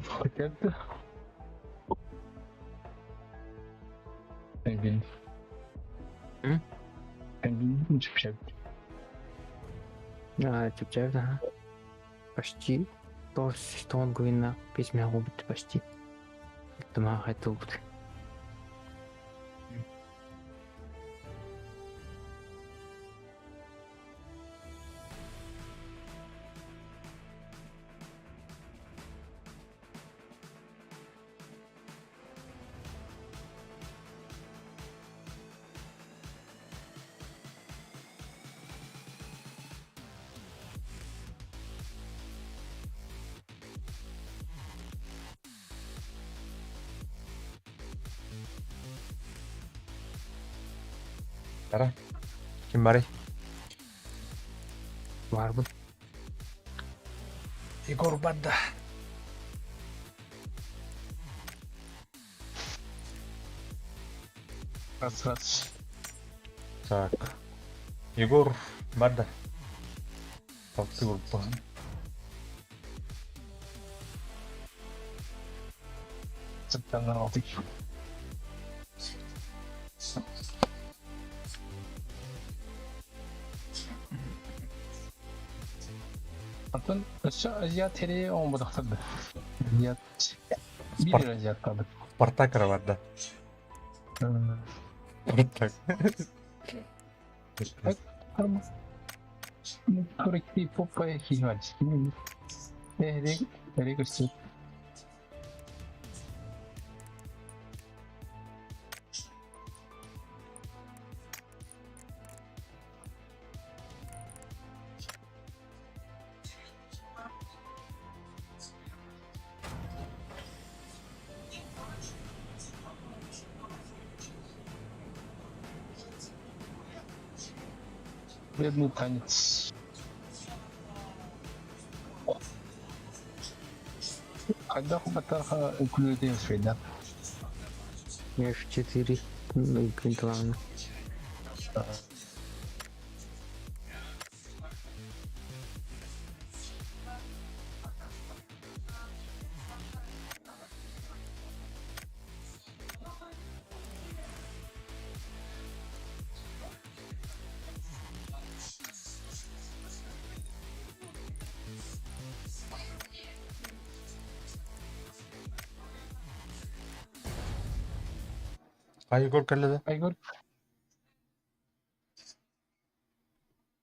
Пакет. Engin. М? Engin çıkacak. А, чэпчээбит аха. Почти тоон гуйна бес мянга бит почти. Тумаа хайтылбыт. Тара. Ким барый? Барбын. Егор Банда. Раз раз. Так. Егор Банда. Талты группа. Сыттаннан алты. Антон, өссө Азиат терее оҥбутахтарда. Азиат. Биир азиаттаабыт. Спартак барда. Спартак. Коллектив попа химач. Эрик, эрик Бедный танец. Хайдах батарха үкүлүтен свейда. F4 главное. А Егор кэллэ? Айгор.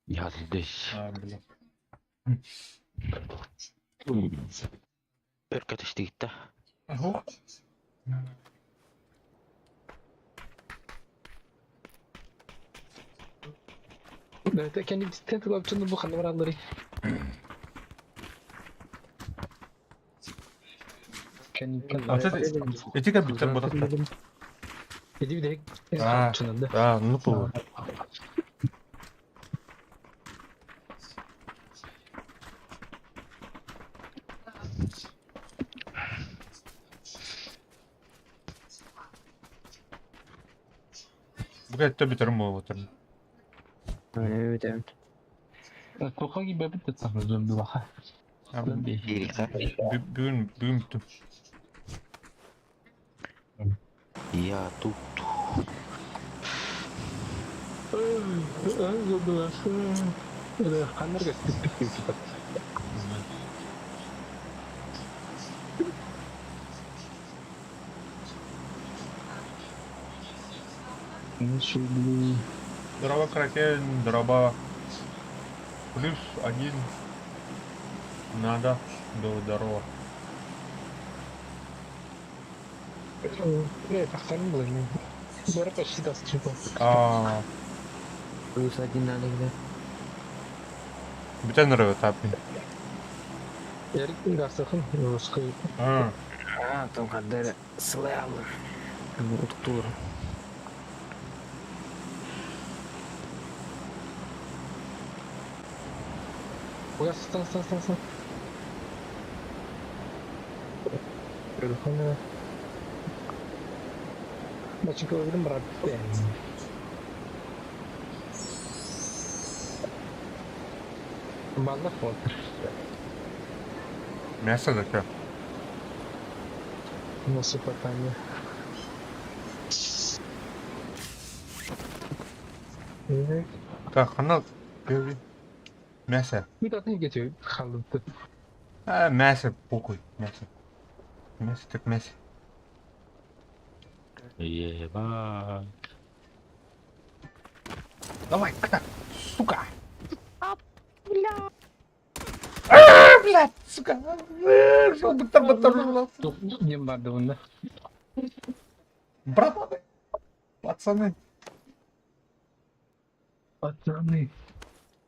Я здесь. А, блин. Өркөтүстигитта. Ого. Evet, kendi tentacle option'ı bu kadar alırım. Кэнниттэн А, эти кэлбиттэр буолбатахтар. Эти бүтэһик А. чынын да. А, ну пол. Бу кэлтэ бүтэрим буолбатар. Evet. Тоха киирбэппит да саҥа дулаха. Киириэххэ. Бүгүн бүгүн бүттүм. Я тут. Ханнар көстүппүт. Дороба Кракен, дроба. Плюс один. Надо. До здорово. Тахсан булайын. Бары почти тасчы. А, Плюс один надо где. бүтэн нөрөбө таппин. Эрик гасахын русский. А, А, там хаддары сылаялар. Утуктулар. Гастан стан стан стан. Телефон. Бачинка өгдüm брат. Баллах вот. мясо зачем? Месопотамия. Так, хана первый. Мясо. Bir dakika geçiyor. Kaldı. А, мясо, похуй, мясо. Мясо так мясо. Еба. Давай, так, сука. А, бля. А, блядь, сука. Что бы там оторвался? Ne vardı bunda? Братаны. Пацаны. Пацаны.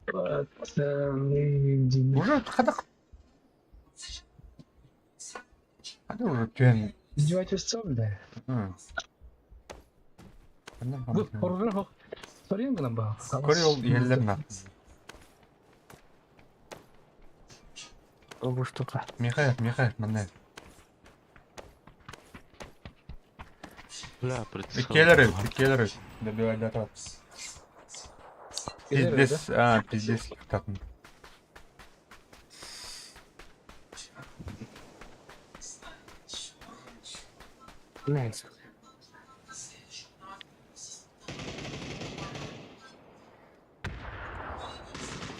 Пацаны. Уже хадах. А уже тен. Издевательство, бля. Bu horror Sorayım mı bu? Корел еллерна. Бу штука. Михаил, Михаил, манна. Бля, прицел. Келлеры, келлеры. Добивай до этого. Пиздец, а, пиздец, так. Найс.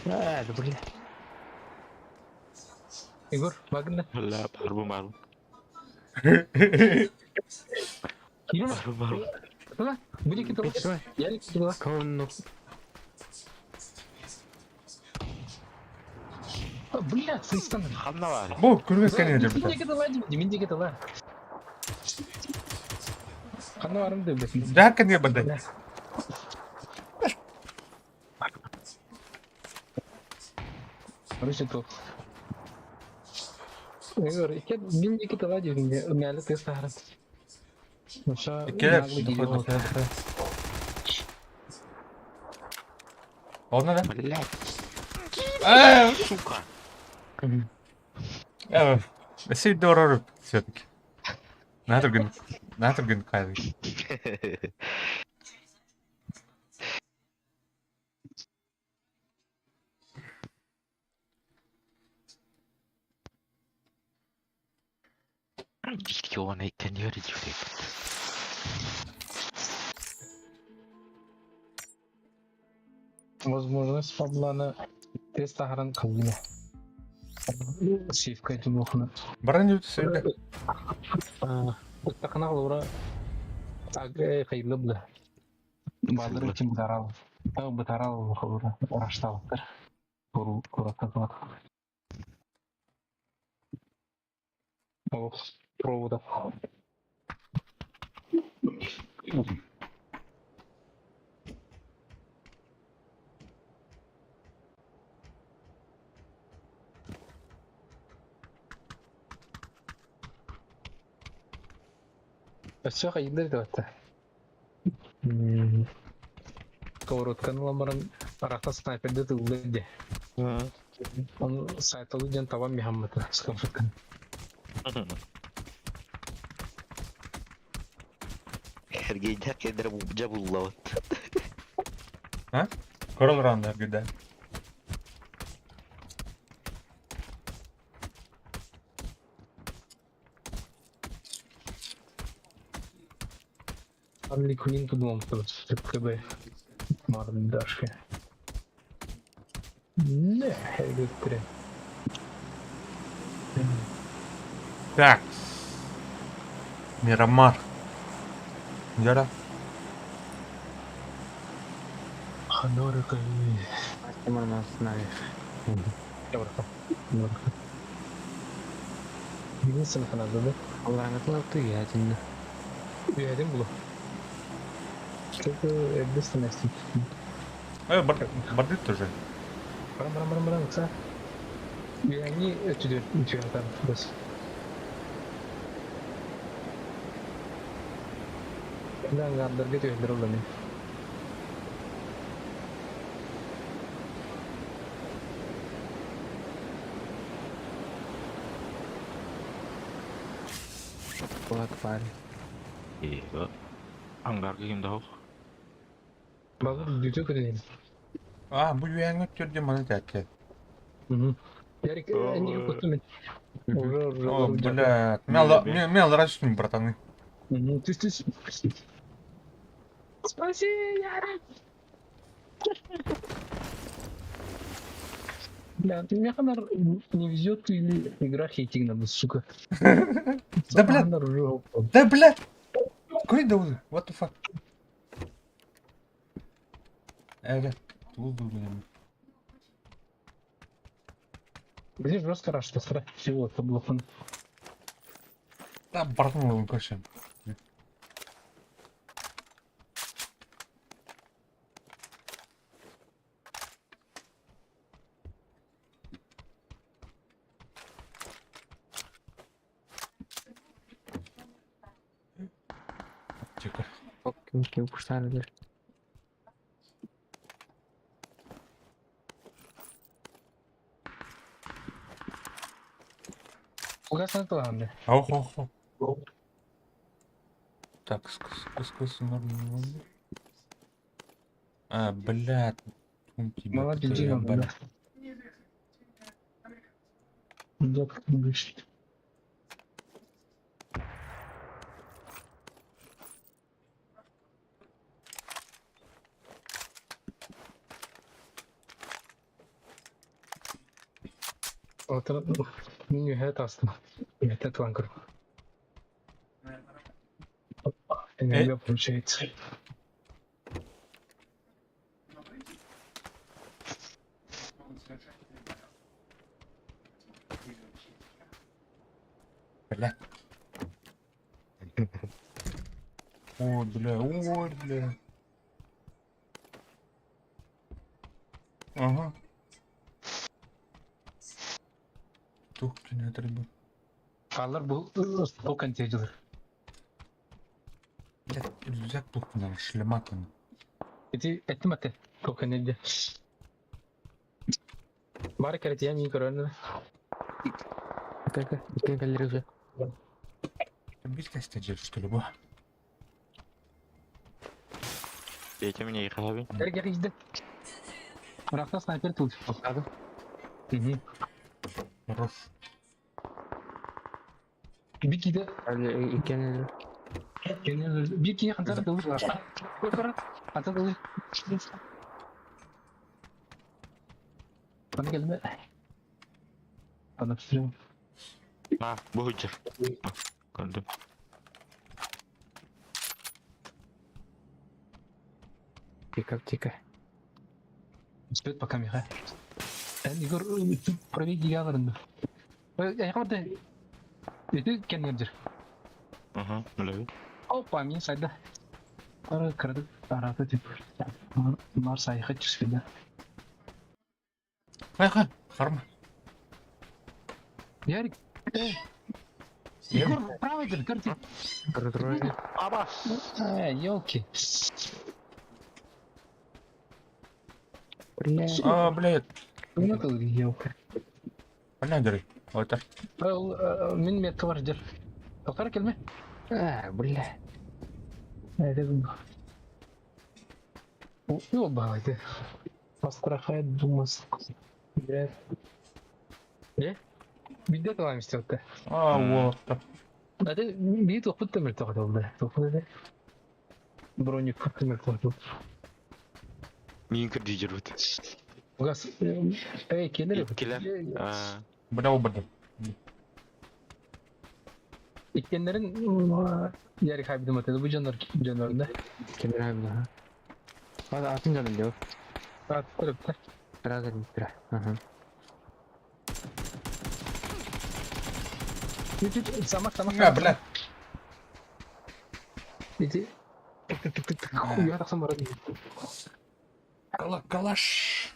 А, да бля. Igor, bakın da. Бля, барбу барбу. Yürü. Барбу барбу. Ulan bu iki tane. Yer iki tane. Конну. Бля, сыстан. Ханна бар. Бу көргөн кенен Минде деп. кетеле, минде кетеле. Ханна барым деп билесиң. Да кенен бандай. Короче, тут. Егор, икки минде кетеле дегенде, мәлі тест тахарат. Оша Келер. Онна да? Блядь, А, сука. Сей дорор все-таки. Натрген, натрген кайли. Ёбаный конёрич, блядь. Возможность Павлана тест тахаран кылгына. Сейф кайтып бухна. Баран ют сейде. Тақына қылура қайырлы бұда. Балдыр için бұтарал. Тау бұтарал қылура. Рашталықтыр. Кураттан Ох, провода. Өссө хайдыр да Сковородканы ылан баран арахта снайперды тыллы дии. Оны сайталы диэн табан миһаммыта сковородканы. Эргийдэх кэллэр дьэ буллабыт. А? Корол раунд эргийдэ. Харли Квинн думал, что КБ мордашка. Не, Хельгутре. Так. Мирамар. Дьара. Ханора Тимур нас знаешь. Единственное ханада, да? Аллаһ приятельно. Üyedim bunu. Çünkü evdesin eski. Бардыт тоже. Баран баран баран баран ыкса. Üyeni ötüdür, ütüyor bas. Ben gardarga tüyler olanı. Кулак парень. Иго. Ангарга ким да Бабы бүтө көдөн. А, бу үйәңе түрде маны тәтті. Ярик, не көттүм мен. Уже уже. О, бля. Мен растун, братаны. Түс түс. Спаси, Ярик. Бля, ты меня ханар не везет или игра хейтинг надо, сука. Да, бля. Да, бля. Кой да What the fuck? Эре, тулду, блин. Где жестко раш, что всего это было фон. Да, братан, он короче. Тихо. Ким ким куштары Угасна тыланды. Ох, ох, ох. Так, скс, нормально. А, блядь. Молодец, бля. Да, Нюхет астым. Нюхет ланкер. Иногда получается. Бля. Ой, бля, ой, бля. Ага. Тух, не отрубил. Алар бу токен теждер. Бля, рюкзак тухнул, шлемакин. Эти эти мате токен эди. Бары керет я не көрөнү. Как как галерея. Там есть костя что ли, бу? Петя меня и хави. Гер гер изде. Рахта снайпер тул. Ладно. Угу. Хорош. Bir киде Иккен bir кие хантар тул. Хантар тул. Bana gelme. Bana pişiriyorum. А, бухучер. Көрдүм. Тика тика. Успеет пока Михай. Игорь, правее гигаларында. Я кабарда. Эти кеннердер. Ага, билебин. Опа, мен сайда. Ара кырды, араты тип. Марс айха түспеді. Хай, хай, харма. Ярик. Егор, правый дыр, көр Трое. Аба! Елки. Бля. А, блядь. Ну это елка. Ханна дырый. Вот так. Мин метка бар дыр. Тоқтар келме. А, бля. Это Ну, балайды. Астрахань, Думас. Блядь. Э? Бидде талам истепті. А, вот так. Это бии тохпут темир тоқталды. Тохпут это. Броник темир тоқталды. Мин кірді жүрбіт. Газ. Эй, келер. Иккилер. Аа, Бля, оборды. Иккеннерин Ярик хайбидым атады бу жандар жандарында. Кемер abi ha. Hadi atın canım diyor. Атып Biraz da Ага. Самак, самак. А, бля. Иди. Тык тык тык тык. Хуя тахсан барады. Кала, калаш.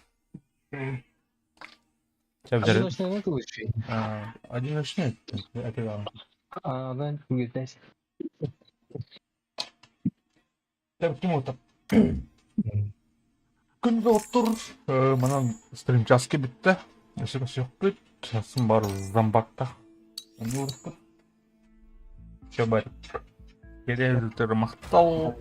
Сейчас взяли. Одиночный нет лучше. А, Одиночный? Это да. А, да, гетесь. Так, ким это? Күн отыр. Манан стрим часки бітті. Өсі көсі бүт. Сосын бар зомбакта. Оны ұрып Все бар. Керелтер мақтал.